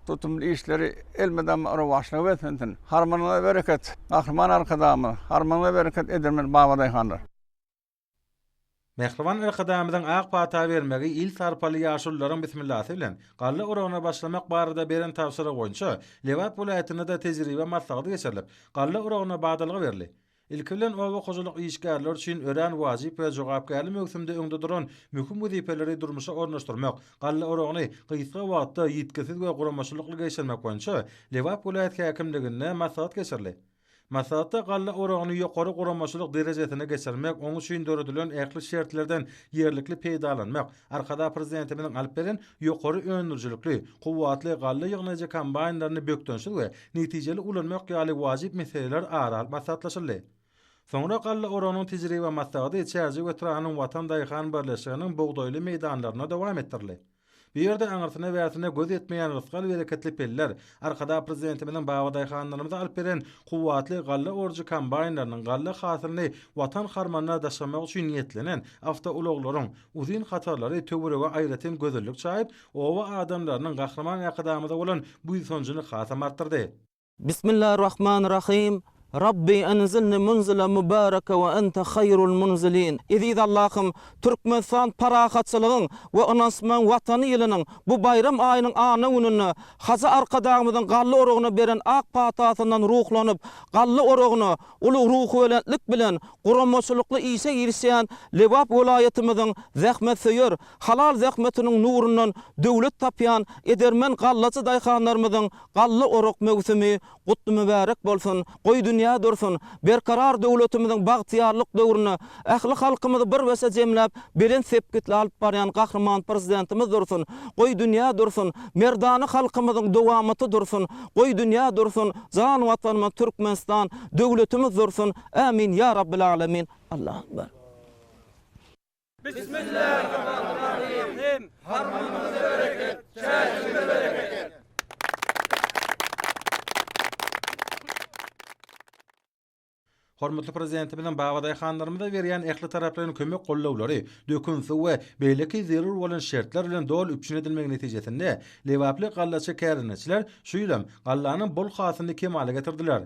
Tutumly işleri elmydama rowaçlyga beslensin. Harmanyňyza bereket, Gahryman Arkadagymyz, harmanyňyza bereket edermen babadaýhanlar. Mähriban Arkadagymyzyň ak pata bermegi il sarpaly ýaşulularyň bismillasy bilen galla oragyna başlamak barada beren tabşyrygy boýunça Lebap welaýatynda-da tejribe maslahaty geçirilip, galla oragyna badalga berildi. Ilki bilen oba hojalyk işgärleri üçin örän wajyp we jogapkärli möwsümde öňde duran möhüm wezipeleri durmuşa ornaşdyrmak, galla oragyny gysga wagtda ýitgisiz we guramaçylykly geçirmek boýunça Lebap welaýat häkimliginde maslahat geçirildi. Maslahatda galla oragyny ýokary guramaçylyk derejesinde geçirmek, oň üçin döredilen ähli şertlerden ýerlikli peýdalanmak, Arkadag Prezidentimiziň alyp beren ýokary öndürijilikli, kuwwatly galla ýygnaýjy kombaýnlaryny bökdençsiz we netijeli ulanmak ýaly wajyp meseleler ara alyp maslahatlaşyldy. Soňra galla oragynyň tejribe maslahaty Çärjew etrabynyň Watan daýhan birleşiginiň bugdaýly meýdanlarynda dowam etdirildi. Bu ýerde aňyrsyna-bärsine göz ýetmeýän rysgal-bereketli peller, Arkadag Prezidentimiziň babadaýhanlarymyza alyp beren kuwwatly galla orujy kombaýnlarynyň galla hasylyny Watan harmanyna daşamak üçin niýetlenen awtoulaglaryň uzyn hatarlary töwerege aýratyn gözellik çaýyp, oba adamlarynyň Gahryman Arkadagymyza bolan buýsanjyny hasam artdyrdy. Bismillahirrahmanirrahim Rabbi enzilni munzila mubaraka we ente haýrul munzilin Eziz Allahym Türkmenistan parahatçylygyň we ynanyşmagyň watany ýylynyň bu baýram aýynyň anna gününde Hajy Arkadagymyzyň galla oragyna beren ak patasyndan ruhlanyp galla oragyna uly ruhubelentlik bilen guramaçylykly işe girişýän Lebap welaýatymyzyň zähmetsöýer halal zähmetiniň nurundan döwlet tapýan edermen gallaçy daýhanlarymyzyň Galla orak möwsümi gutly mübärek bolsun! Goý dünýä dursun! Berkarar döwletimiziň bagtyýarlyk döwründe ähli halkymyzy bir beşe jemläp, belent sepgitli alyp barýan Gahryman Prezidentimiz dursun! Goý dünýä dursun! Merdana halkymyzyň dowamaty dursun! Goý dünýä dursun! Jan Watanymyz Türkmenistan döwletimiz dursun! Ämin ýa Rabbil Alemin! Allahu Akbar. Bismillahirrahmanirrahim. Harmanymyza bereket, çäjimize bereket. Hormatly Prezidentimiziň babadaýhanlarymyza berýän ählitaraplaýyn kömek-gollawlary, dökün suw we beýleki zerur bolan şertler bilen doly üpjün edilmegi netijesinde, lebaply gallaçy kärendeçiler şu ýylam gallanyň bol hasylyny kemala getirdiler.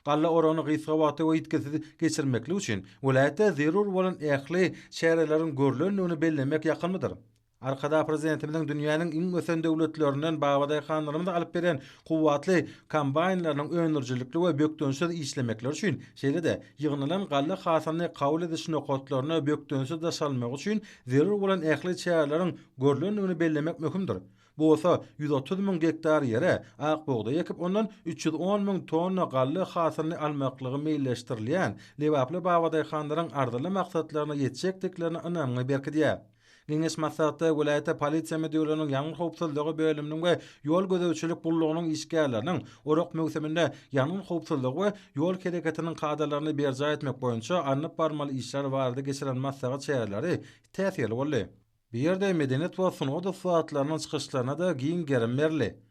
Galla oragyny gysga wagtda we ýitgisiz geçirmeklik üçin welaýatda zerur bolan ähli çäreleriň görlendigini bellemek ýakymlydyr. Arkadag Prezidentimiziň dünýäniň iň ösen döwletlerinden babadaýhanlarymyza alyp beren kuwwatly kombaýnlarynyň öndürijilikli we bökdençsiz işlemekleri üçin, şeýle-de ýygnalan galla hasylyny kabul ediş nokatlaryna bökdençsiz daşalmagy üçin zerur bolan ähli çäreleriň görlendigini bellemek möhümdir. Bu bolsa 130 müň gektar ýere ak bugdaý ekip, ondan 310 müň tonna galla hasylyny almaklygy meýilleşdirilýän lebaply babadaýhanlaryň arzyly maksatlaryna ýetjekdiklerine ynamyňy berkidýär. Geňeş maslahatda welaýatda Polisiýa müdirliginiň ýangyn howpsuzlygy bölüminiň we ýol gözegçilik gullugynyň işgärleriniň orak möwsüminde ýangyn howpsuzlygy we ýol hereketiniň kadalaryny berjaý etmek boýunça alnyp barmaly işler barada geçiren maslahat çäreleri täsirli boldy. Bu ýerde medeniýet we sungat ussatlarynyň çykyşlaryna-da giň gerim berildi.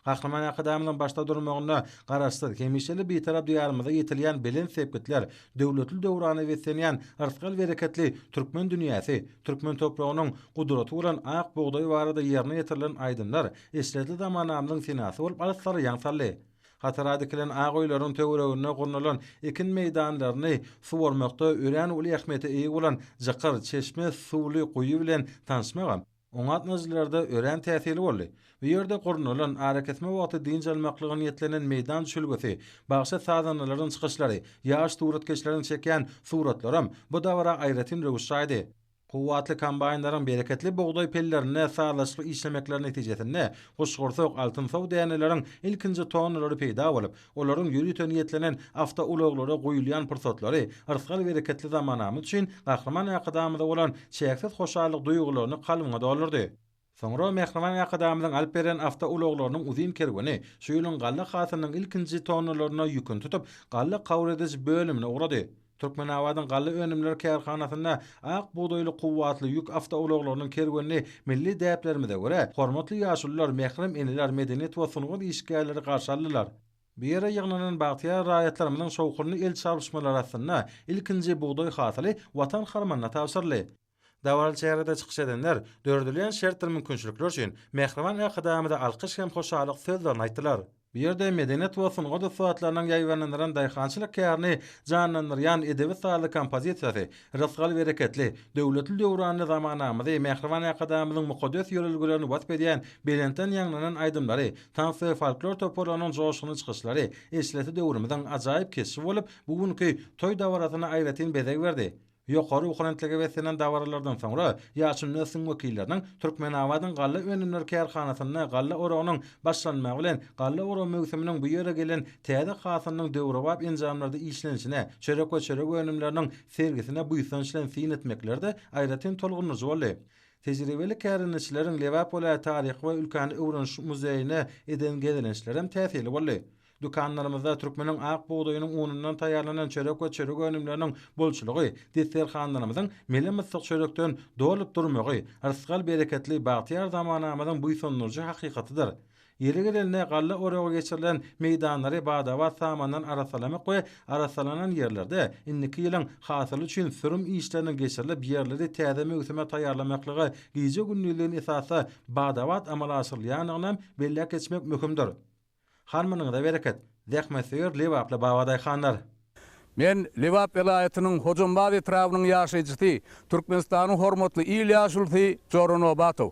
Gahryman Arkadagymyzyň başda durmagynda Garaşsyz, hemişelik Bitarap Diýarymyzda ýetilýän belent sepgitler, döwletli döwrana beslenýän rysgal-bereketli türkmen dünýäsi, türkmen topragynyň gudraty bolan ak bugdaý barada ýerine ýetirilen aýdymlar eşretli zamanamyzyň senasy bolup alyslara ýaň saldy. Hatara dikilen ak öýleriň töwereginde gurnalan ekin meýdanlaryny suwarmakda örän uly ähmiýete eýe bolan jykyr, çeşme suwly guýy bilen tanyşmagam oňa gatnaşyjylarda örän täsirli boldy. Bu ýerde gurnalan, arakesme wagty dynç almaklyga niýetlenen meýdan düşelgesi, bagşy-sazandalaryň çykyşlary, ýaş suratkeşleriň çekýän suratlaram bu dabara aýratyn röwüş çaýdy. Kuwwatly kombaýnlaryň bereketli bugdaý pellerinde sazlaşykly işlemekleri netijesinde guşgursak altynsow däneleriň ilkinji tonnalary peýda bolup, olaryň ýörite niýetlenen awtoulaglara guýulýan pursatlary yrsgal-bereketli zamanamyz üçin Gahryman Arkadagymyza bolan çäksiz hoşallyk duýgularyny kalbyňa doldurdy. Soňra mähriban Arkadagymyzyň alyp beren awtoulaglarynyň uzyn kerweni şu ýylyň galla hasylynyň ilkinji tonnalaryna ýüküni tutup, galla kabul ediş bölümine ugrady. Türkmenabadyň galla önümleri kärhanasynda ak bugdaýly kuwwatly ýük awtoulaglarynyň kerwenini milli däplerimize görä, hormatly ýaşulular, mährem eneler, medeniýet we sungat işgärleri garşy aldylar. Bu ýere ýygnanan bagtyýar raýatlarymyzyň şowhunly el çarpyşmalary astynda ilkinji bugdaý hasyly Watan harmanyna tabşyryldy. Dabaraly çärede çykyş edenler döredilýän şertdir mümkinçilikler üçin mähriban Arkadagymyza alkyş hem hoşallyk sözlerini aýtdylar. Bu ýerde medeniýet we sungat ussatlarynyň ýaýbaňlandyran daýhançylyk kärini janlandyrýan edebi-sazly kompozisiýasy rysgal-bereketli, döwletli-döwranly zamanamyzy, mähriban Arkadagymyzyň mukaddes ýörelgelerini wasp edýän belentden ýaňlanan aýdymlary, tans we folklor toparlarynyň joşgunly çykyşlary eşretli döwrümiziň ajaýyp keşbi bolup, bu günki toý dabarasyna aýratyn bezeg berdi. Ýokary ruhubelentlige beslenen dabaralardan soňra, ýaşuly nesliň wekilleriniň Türkmenabadyň galla önümleri kärhanasynda galla oragynyň başlanmagy bilen galla oragy möwsüminiň bu ýere gelen täze hasylynyň döwrebap enjamlarda işlenişine, çörek we çörek önümleriniň sergisine buýsanç bilen syn etmekleri-de aýratyn tolgundyryjy boldy. Tejribeli kärendeçileriň Lebap welaýat taryhy we ülkäni öwreniş muzeýine eden gezelençlerem täsirli boldy. Dükanlarymyzda türkmeniň ak bugdaýynyň unundan taýýarlanan çörek we çörek önümleriniň bolçulygy, desterhanlarymyzyň mele-myssyk çörekden dolup durmagy rysgal-bereketli bagtyýar zamanamyzyň buýsandyryjy hakykatydyr. Ýeri gelende, galla oragy geçirilen meýdanlary bada-bat samandan arassalamak we arassalanan ýerlerde indiki ýylyň hasyly üçin sürüm işleriniň geçirilip, ýerleri täze möwsüme taýýarlamaklyga gije-gündizleýin esasda bada-bat amala aşyrylýandygynam belläp geçmek möhümdir. Harmanyňyza bereket, zähmetsöýer lebaply babadaýhanlar! Men Lebap welaýatynyň Hojambaz etrabynyň ýaşaýjysy, Türkmenistanyň hormatly il ýaşulusy Jora Nobatow.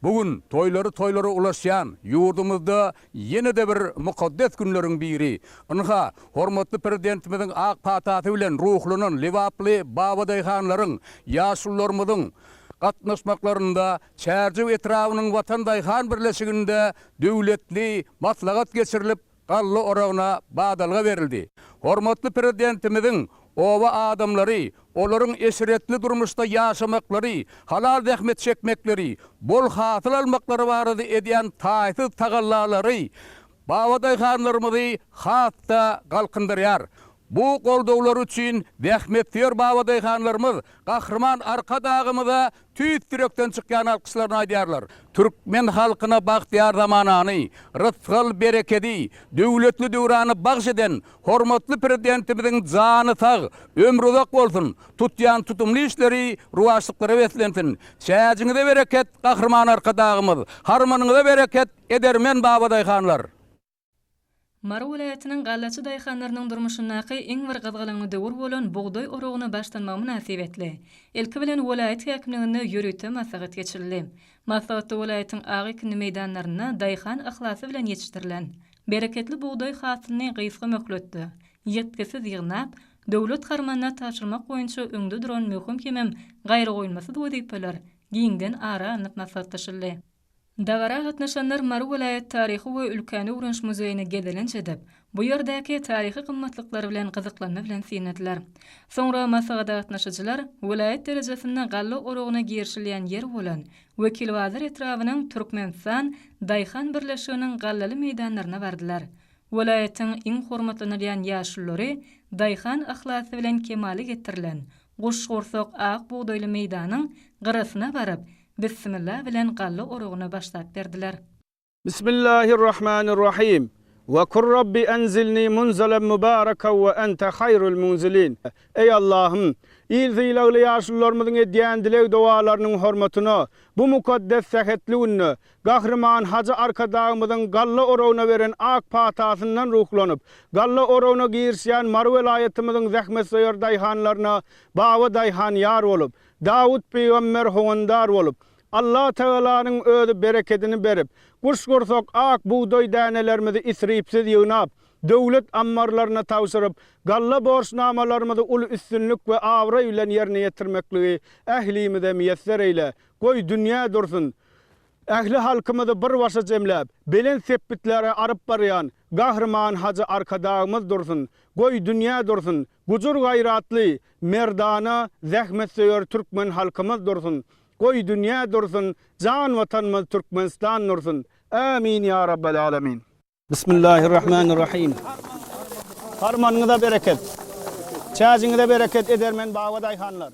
Bu gün toýlary toýlara ulaşýan ýurdumyzda ýene-de bir mukaddes günleriň biri. Ynha, hormatly Prezidentimiziň ak patasy bilen ruhlanan lebaply babadaýhanlaryň, ýaşulularymyzyň gatnaşmaklarynda Çärjew etrabynyň Watan daýhan birleşiginde döwletli maslahat geçirilip, galla oragyna badalga berildi. Hormatly Prezidentimiziň oba adamlary, olaryň eşretli durmuşda ýaşamaklary, halal zähmet çekmekleri, bol hasyl almaklary barada edýän taýsyz tagallalary babadaýhanlarymyzy has-da galkyndyrýar. Bu goldawlar üçin zähmetsöýer babadaýhanlarymyz Gahryman Arkadagymyza tüýs ýürekden çykýan alkyşlaryny aýdýarlar. Türkmen halkyna bagtyýar zamanany, rysgal-berekedi, döwletli döwrany bagş eden hormatly Prezidentimiziň jany sag, ömri uzak bolsun, tutýan tutumly işleri rowaçlyklara beslensin! Çäjiňize bereket, Gahryman Arkadagymyz! Harmanyňyza bereket, edermen babadaýhanlar! Mary welaýatynyň gallaçy daýhanlarynyň durmuşyndaky iň bir gyzgalaňly döwür bolan bugdaý oragyna başlanmagy mynasybetli, ilki bilen welaýat häkimliginde ýörite maslahat geçirildi. Maslahatda welaýatyň ak ekinli meýdanlarynda daýhan yhlasy bilen ýetişdirilen bereketli bugdaý hasylyny gysga möhletde, ýitgisiz ýygnap, döwlet harmanyna tabşyrmak boýunça öňde duran möhüm hemem gaýragoýulmasyz wezipeler giňden ara alnyp maslahatlaşyldy. Dabara gatnaşanlar Mary welaýat taryhy we ülkäni öwreniş muzeýine gezelenç edip, bu ýerdäki taryhy gymmatlyklary bilen gyzyklanma bilen synladylar. Soňra maslahata gatnaşyjylar welaýat derejesinde galla oragyna girişilýän ýer bolan Wekilbazar etrabynyň Türkmenistan daýhan birleşiginiň gallaly meýdanlaryna bardylar. Welaýatyň iň hormatlanylýan ýaşululary daýhan yhlasy bilen kemala getirilen guşgursak ak bugdaýly meýdanyň gyrasyna baryp, Bissimilla bilen galla oragyna başlap berdiler. Bismillahirrahmanirrahim. We kul Rabbi enzilni munzelen mubareken we ente haýrul munzilin. Eý Allahym! Il sylagly ýaşulularymyzyň edýän dileg-dogalarynyň hormatyna bu mukaddes sähetli günde Gahryman Hajy Arkadagymyzyň galla oragyna beren ak patasyndan ruhlanyp, galla oragyna girişýän Mary welaýatymyzyň zähmetsöýer daýhanlaryna Baba daýhan ýar bolup, Dawut pygamber howandar bolup, Allatagalanyň özi berekedini berip, guşgursak ak bugdaý dänelerimizi isripsiz ýygnap, döwlet ammarlaryna tabşyryp, galla borçnamalarymyzy uly üstünlik we abraý bilen ýerine ýetirmekligi ählimize miýesser eýle. Goý, dünýä dursun! Ähli halkymyzy bir başa jemläp, belent sepgitlere aryp barýan Gahryman Hajy Arkadagymyz dursun! Goý, dünýä dursun! Gujur-gaýratly, merdana, zähmetsöýer türkmen halkymyz dursun! Goý, dünýä dursun, jan Watanymyz Türkmenistan dursun! Ämin ýa Rabbel Alemin! Bismillahirrahmanirrahim. Harmanyňyza bereket. Çäjiňize bereket edermen baba daýhanlar.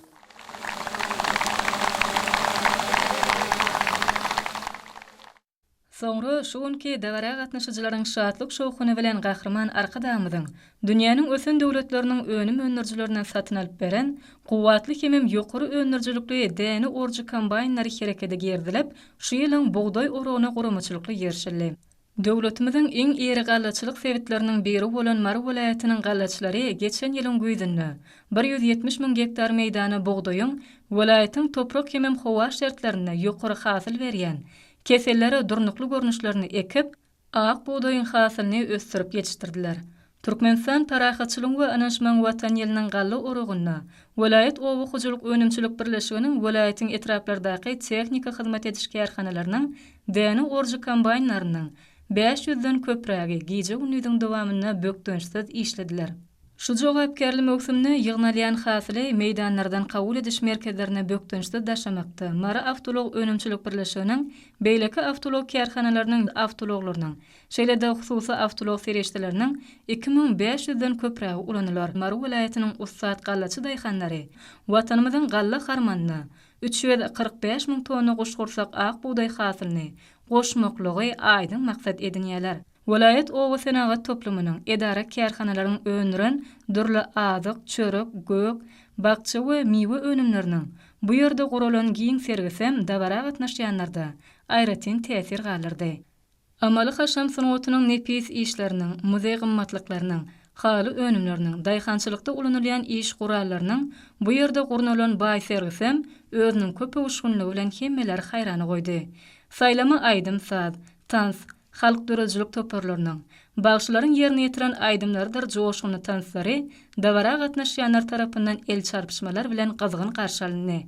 Soňra şu günki dabara gatnaşyjylaryň şatlyk-şowhuny bilen Gahryman Arkadagymyzyň dünýäniň ösen döwletleriniň önüm öndürijilerinden satyn alyp beren kuwwatly hemem ýokary öndürijilikli däne orujy kombaýnlary herekete girizilip, şu ýylyň bugdaý oragyna guramaçylykly girişildi. Döwletimiziň iň iri gallaçylyk sebitleriniň biri bolan Mary welaýatynyň gallaçylary geçen ýylyň güýzünde 170 müň gektar meýdana bugdaýyň welaýatyň toprak hemem howa şertlerinde ýokary hasyl berýän, kesellere durnukly görnüşlerini ekip, ak bugdaýyň hasylyny ösdürip ýetişdirdiler. Türkmenistan Parahatçylygyň we ynanyşmagyň Watany ýylynyň galla oragynda welaýat oba hojalyk önümçilik birleşiginiň welaýatyň etraplardaky tehniki hyzmat ediş kärhanalarynyň däne orujy kombaýnlarynyň 500-den köprägi gije-gündiziň dowamynda bökdençsiz işlediler. Şu jogapkärli möwsümde ýygnalýan hasyly meýdanlardan kabul ediş merkezlerine bökdençsiz daşamakda Mary awtoulag önümçilik birleşiginiň beýleki awtoulag kärhanalarynyň awtoulaglarynyň Şeýle-de hususy awtoulag serişdeleriniň 2500-den köprägi ulanylar. Mary welaýatynyň ussat gallaçy daýhanlary Watanymyzyň galla harmanyna 345 müň tonna guşgursak ak bugdaý hasylyny goşmaklygy aýdyň maksat edinýärler. Welaýat oba senagat toplumynyň, edara-kärhanalaryň öndüren dürli azyk, çörek, gök, bakja we miwe önümleriniň bu ýerde guralan giň sergisem dabara gatnaşýanlarda aýratyn täsir galdyrdy. Amaly-haşam sungatynyň nepis işleriniň, muzeý gymmatlyklarynyň, haly önümleriniň, daýhançylykda ulanylýan iş gurallarynyň bu ýerde gurnalan baý sergisem özüniň köpöwüşginligi bilen hemmeleri haýrana goýdy. Saýlama aýdym-saz, tans, halk döredijilik toparlarynyň, bagşylaryň ýerine ýetiren aýdymlarydyr joşgunly tanslary dabara gatnaşýanlar tarapyndan el çarpyşmalar bilen gyzgyn garşy alyndy.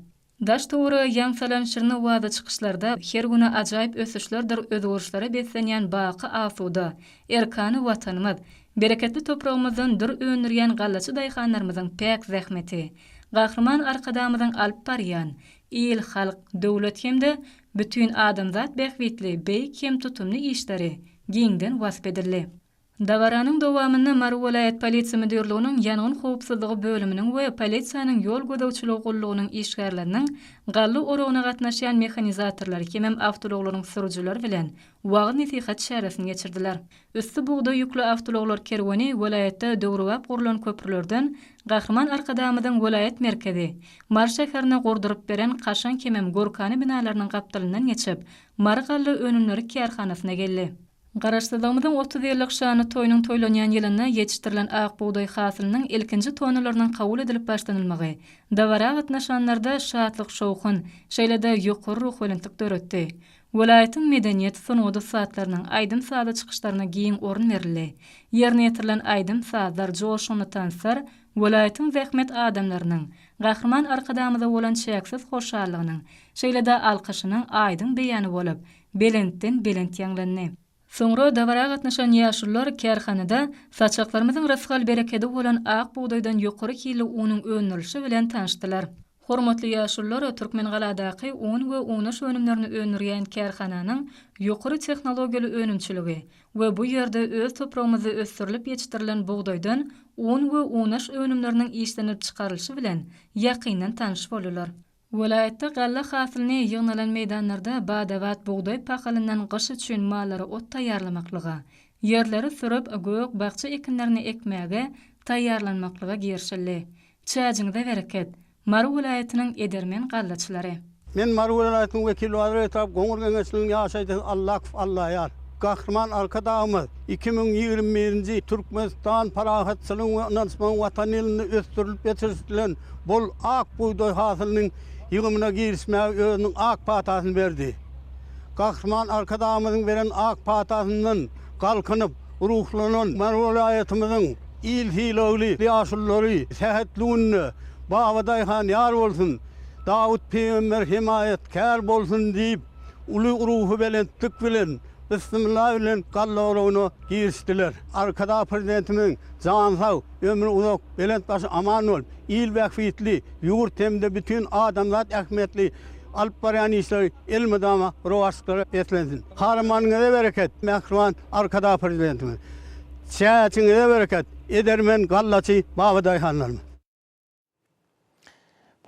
Daş-töwerege ýaň salan şirin owazly çykyşlarda her güni ajaýyp ösüşlerdir özgerişlere beslenýän baky asuda, erkana Watanymyz, bereketli topragymyzdan dür öndürýän gallaçy daýhanlarymyzyň päk zähmeti, Gahryman Arkadagymyzyň alyp barýan, il-halk, döwlet hem-de bütin adamzat bähbitli beýik hem tutumly işleri giňden wasp edildi. Dabaranyň dowamynda Mary welaýat polisiýa müdirliginiň ýangyn howpsuzlygy bölüminiň we polisiýanyň ýol gözegçiligi gullugynyň işgärleriniň galla oragyna gatnaşýan mehanizatorlar hemem awtoulaglaryň sürüjileri bilen wagyz-nesihat çäresini geçirdiler. Üsti bugdaý ýükli awtoulaglar kerweni welaýatda döwrebap gurlan köprülerden Gahryman Arkadagymyzyň welaýat merkezi, Mary şäherine gurduryp beren kaşaň hemem görkana binalarynyň gapdalyndan geçip, Mary galla önümleri kärhanasyna geldi. Garaşsyzlygymyzyň 30 ýyllyk şanly toýunyň toýlanýan ýylynda ýetişdirilen ak bugdaý hasylynyň ilkinji tonnalarynyň kabul edilip başlanylmagy dabara gatnaşanlarda şatlyk-şowhun, şeýle-de ýokary ruhubelentlik döretdi. Welaýatyň medeniýet, sungat ussatlarynyň aýdym-sazly çykyşlaryna giň orun berildi. Ýerine ýetirilen aýdym-sazlar, joşgunly tanslar welaýatyň zähmet adamlarynyň Gahryman Arkadagymyza bolan çäksiz hoşallygynyň, şeýle-de alkyşynyň aýdyň beýany bolup, belentden belent ýaňlandy. Soňra dabara gatnaşan ýaşulular kärhanada saçaklarymyzyň rysgal-berekedi bolan ak bugdaýdan ýokary hilli unuň öndürilişi bilen tanyşdylar. Hormatly ýaşulular Türkmengaladaky un we unaş önümlerini öndürýän kärhananyň ýokary tehnologiýaly önümçiligi we bu ýerde öz topragymyzda ösdürilip ýetişdirilen bugdaýdan un we unaş önümleriniň işlenilip çykarylyşy bilen ýakyndan tanyş boldular. Welaýatda galla hasylyny ýygnalan meýdanlarda bada-bat bugdaý pahalyndan gyş üçin mallara ot taýýarlamaklyga, ýerleri sürüp, gök-bakja ekinlerini ekmäge taýýarlanmaklyga girişildi. Çäjiňize bereket, Mary welaýatynyň edermen gallaçylary! Men Mary welaýatynyň Wekilbazar etrap Goňur geňeşliginiň ýaşaýjysy Allakow Allaýar. Gahryman Arkadagymyz 2021-nji Türkmenistan parahatçylygyň we ynanyşmagyň Watany ýylynda ösdürilip ýetişdirilen bol ak bugdaý hasylynyň ýygymyna girişmäge özüniň ak patasyny berdi. Gahryman Arkadagymyzyň beren ak patasyndan galkynyp, ruhlanan Mary welaýatymyzyň il sylagly ýaşululary sähetli günde Babadaýhan ýar bolsun, Dawut pygamber hemaýatkär bolsun diýip, uly ruhubelentlik bilen, Bismillah bilen galla oragyna girişdiler. Arkadag Prezidentimiziň jany sag, ömri uzak, belent başy aman bolup, il bähbitli, ýurt hem-de bütin adamzat ähmiýetli alyp barýan işleri elmydama rowaçlyklara beslensin. Harmanyňyza bereket, mähriban Arkadag Prezidentimiz! Çäçiňize bereket, edermen gallaçy babadaýhanlarymyz!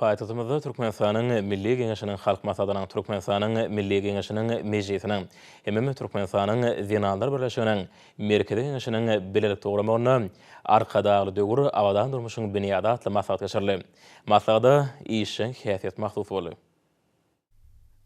Paýtagtymyzda Türkmenistanyň Milli Geňeşiniň Halk Maslahatynyň, Türkmenistanyň Milli Geňeşiniň Mejlisiniň hemem Türkmenistanyň Zenanlar birleşiginiň Merkezi Geňeşiniň bilelikde guramagynda Arkadagly döwür, abadan durmuşyň binýady atly maslahat geçirildi. Maslahata işjeň häsiýet mahsus boldy.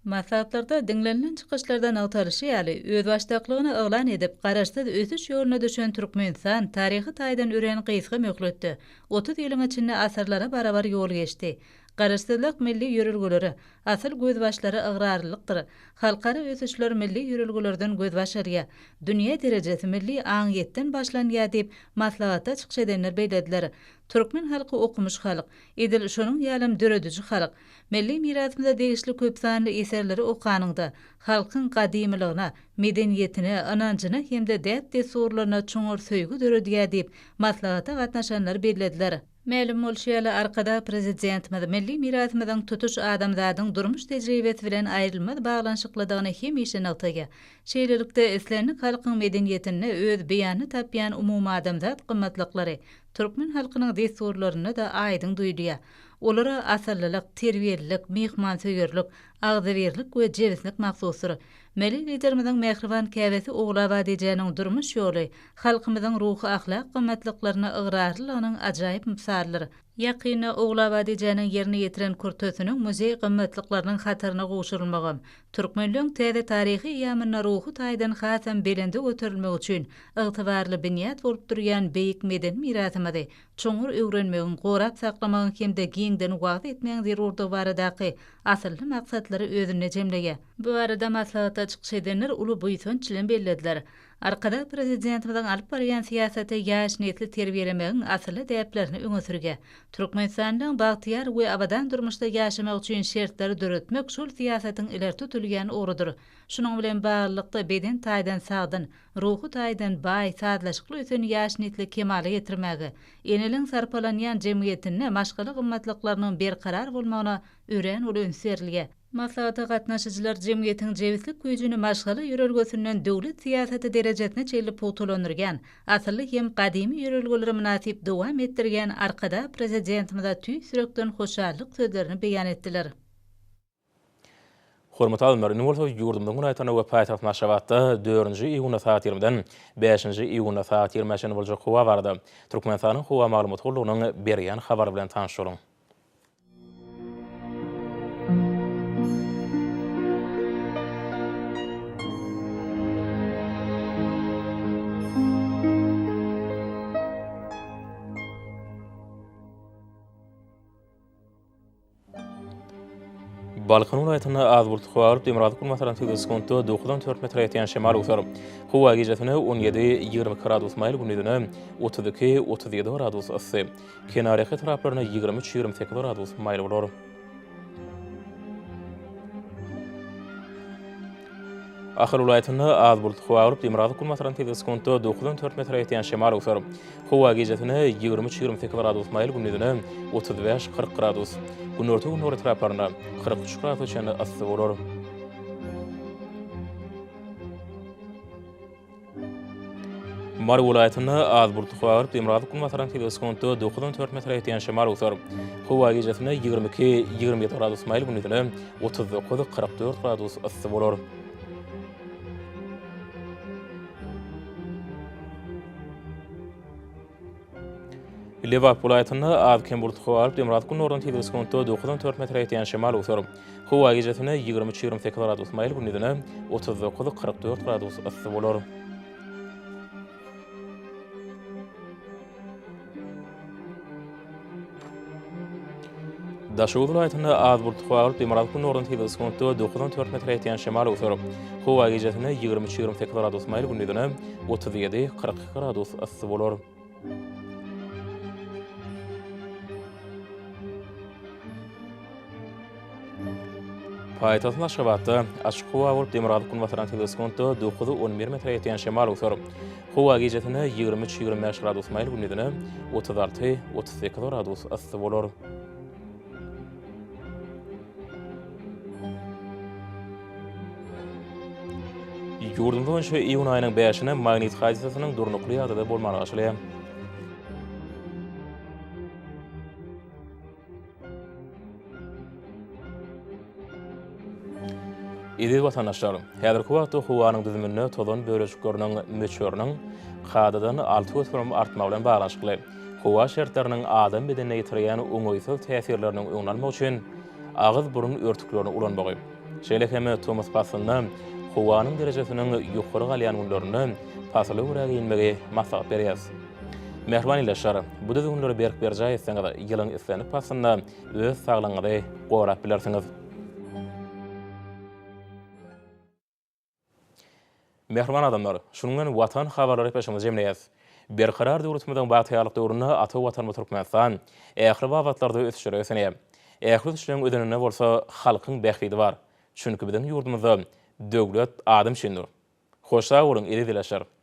Maslahatlarda diňlenilen çykyşlarda nygtalyşy ýaly, özbaşdaklygyny yglan edip, garaşsyz ösüş ýoluna düşen Türkmenistan taryhy taýdan örän gysga möhletde, 30 ýylyň içinde asyrlara barabar ýol geçdi. Garaşsyzlyk milli ýörelgelere, asyl gözbaşlara ygrarlylykdyr. Halkara ösüşler milli ýörelgelerden gözbaş alýar. Dünýä derejesi milli aňyýetden başlanýar diýip, maslahatda çykyş edenler bellediler. Türkmen halky okumyş halk. Edil şonuň ýalam dörediji halk. Milli mirasymyza degişli köpsanly eserleri okanyňda, halkyň gadymylygyna, medeniýetine, ynanjyna hem-de däp-dessurlaryna çuňňur söýgi döredýär diýip, maslahata gatnaşanlar bellediler. Mälim bolşy ýaly, Arkadag Prezidentimiz milli mirasymyzyň tutuş adamzadyň durmuş tejribesi bilen aýrylmaz baglanyşyklydygyny hemişe nygtaýar. Şeýlelikde, islendik halkyň medeniýetinde öz beýanyny tapýan umumadamzat gymmatlyklary türkmen halkynyň dessurlarynda-da aýdyň duýulýar. Olara asyllylyk, terbiýelilik, myhmansöýerlik, agzybirlik we jebislik mahsusdyr. Milli Liderimiziň mähriban käbesi Ogulabat ejäniň durmuş ýoly halkymyzyň ruhy-ahlak gymmatlyklaryna ygrarlylygynyň ajaýyp mysalydyr. Ýakynda Ogulabat ejäniň ýerine ýetiren kürtesiniň muzeý gymmatlyklarynyň hataryna gowşurylmagam, türkmenleň täze taryhy eýýamynda ruhy taýdan hasam belende göterilmegi üçin ygtybarly binýat bolup durýan beýik medeni mirasymyzy çuňňur öwrenmegiň, gorap saklamagyň hem-de giňden wagyz etmegiň zerurdygy baradaky asylly maksatlary özünde jemleýär. Bu barada maslahatda çykyş edenler uly buýsanç bilen bellediler. Arkadag Prezidentimiziň alyp barýan syýasaty ýaş nesli terbiýelemegiň asylly däplerini öňe sürýär. Türkmenistanyň bagtyýar we abadan durmuşda ýaşamagy üçin şertleri döretmek şol syýasatyň ileri tutulýan ugrudyr. Şunuň bilen baglylykda, beden taýdan sagdyn, ruhy taýdan baý, sazlaşykly ösen ýaş nesli kemala getirmäge, eneliň sarpalanýan jemgyýetinde maşgala gymmatlyklarynyň berkarar bolmagyna örän uly üns berilýär. Maslahata gatnaşyjylar jemgyýetiň jebislik güýjüni maşgala ýörelgesinden döwlet syýasaty derejesine çenli pugtalandyrýan, asylly hem gadymy ýörelgeleri mynasyp dowam etdirýän Arkadag Prezidentimize tüýs ýürekden hoşallyk sözlerini beýan etdiler. Hormatly alymlar, indi bolsa ýurdumyzyň welaýatlarynda we paýtagtymyz Aşgabatda dördünji iýunda sagat ýigrimiden bäşinji iýunda sagat ýigrimä çenli boljak howa barada Türkmenistanyň Howa maglumat gullugynyň berýän habary bilen tanyş boluň. Balkan welaýatynda az bulutly howa bolup, demirgazyk-günbatardan tizligi sekuntda dokuzdan dört metre ýetýän şemal öwser. Howa gijesine 17, 22 gradus maýyl, gündizine 32, 37 gradus yssy. Kenarýaka etraplarynda 23, 28 gradus maýyl bolar. Ahal welaýatynda az bulutly howa bolup, demirgazyk-günbatardan tizligi sekuntda dokuzdan dört metre ýetýän şemal öwser. Howa gijesine 23, 28 gradus maýyl, gündizine 35, 40 gradus. Günorta-gündogar etraplarynda 43 gradusa çenli yssy bolar. Mary welaýatynda az bulutly howa bolup, demirgazyk-günbatardan tizligi sekuntda dokuzdan dört metre ýetýän şemal öwser. Howa gijesine 22, 27 gradus maýyl, gündizine 39, 44 gradus yssy bolar. Lebap welaýatynda az-kem bulutly howa bolup, demirgazyk-gündogardan tizligi sekuntda dokuzdan dört metre ýetýän şemal öwser. Howa gijesine 23, 28 gradus maýyl, gündizine 39, 44 gradus yssy bolar. Daşoguz welaýatynda az bulutly howa bolup, demirgazyk-gündogardan tizligi sekuntda dokuzdan dört metre ýetýän şemal öwser. Howa gijesine 23, 28 gradus maýyl, gündizine 37, 42 gradus yssy bolar. Paýtagtymyz Aşgabatda açyk howa bolup, demirgazyk-günbatardan tizligi sekuntda dokuz, on bir metre ýetýän şemal öwser. Howa gijesine 23, 25 gradus maýyl, gündizine 36, 38 gradus yssy bolar. Ýurdumyz boýunça iýun aýynyň bäşine magnit hadysasynyň durnukly ýagdaýda bolmagyna garaşylýar. Eziz watandaşlar! Häzirki wagtda howanyň düzüminde tozan bölejikleriniň möçberiniň kadadan 6% artmagy bilen baglanyşykly howa şertleriniň adam bedenine ýetirýän oňaýsyz täsirleriniň öňüni almak üçin agyz-burun örtüklerini ulanmagy, şeýle hem tomus paslynda howanyň derejesiniň ýokary galýan günlerinde pasyla görä geýinmegi maslahat berýäris. Mähriban ildeşler, bu düzgünleri berk berjaý etseňiz, ýylyň islendik paslynda öz saglygyňyzy gorap bilersiňiz. Mähriban adamlar, şunuň bilen Watan habarlary gepleşigimizi jemleýäris. Berkarar döwletimiziň bagtyýarlyk döwründe ata Watanymyz Türkmenistan ähli babatlarda ösüşlere beslenýär. Ähli ösüşleriň özeninde bolsa halkyň bähbidi bar. Çünki biziň ýurdumyzda döwlet adam üçindir. Hoş sag boluň, eziz ildeşler!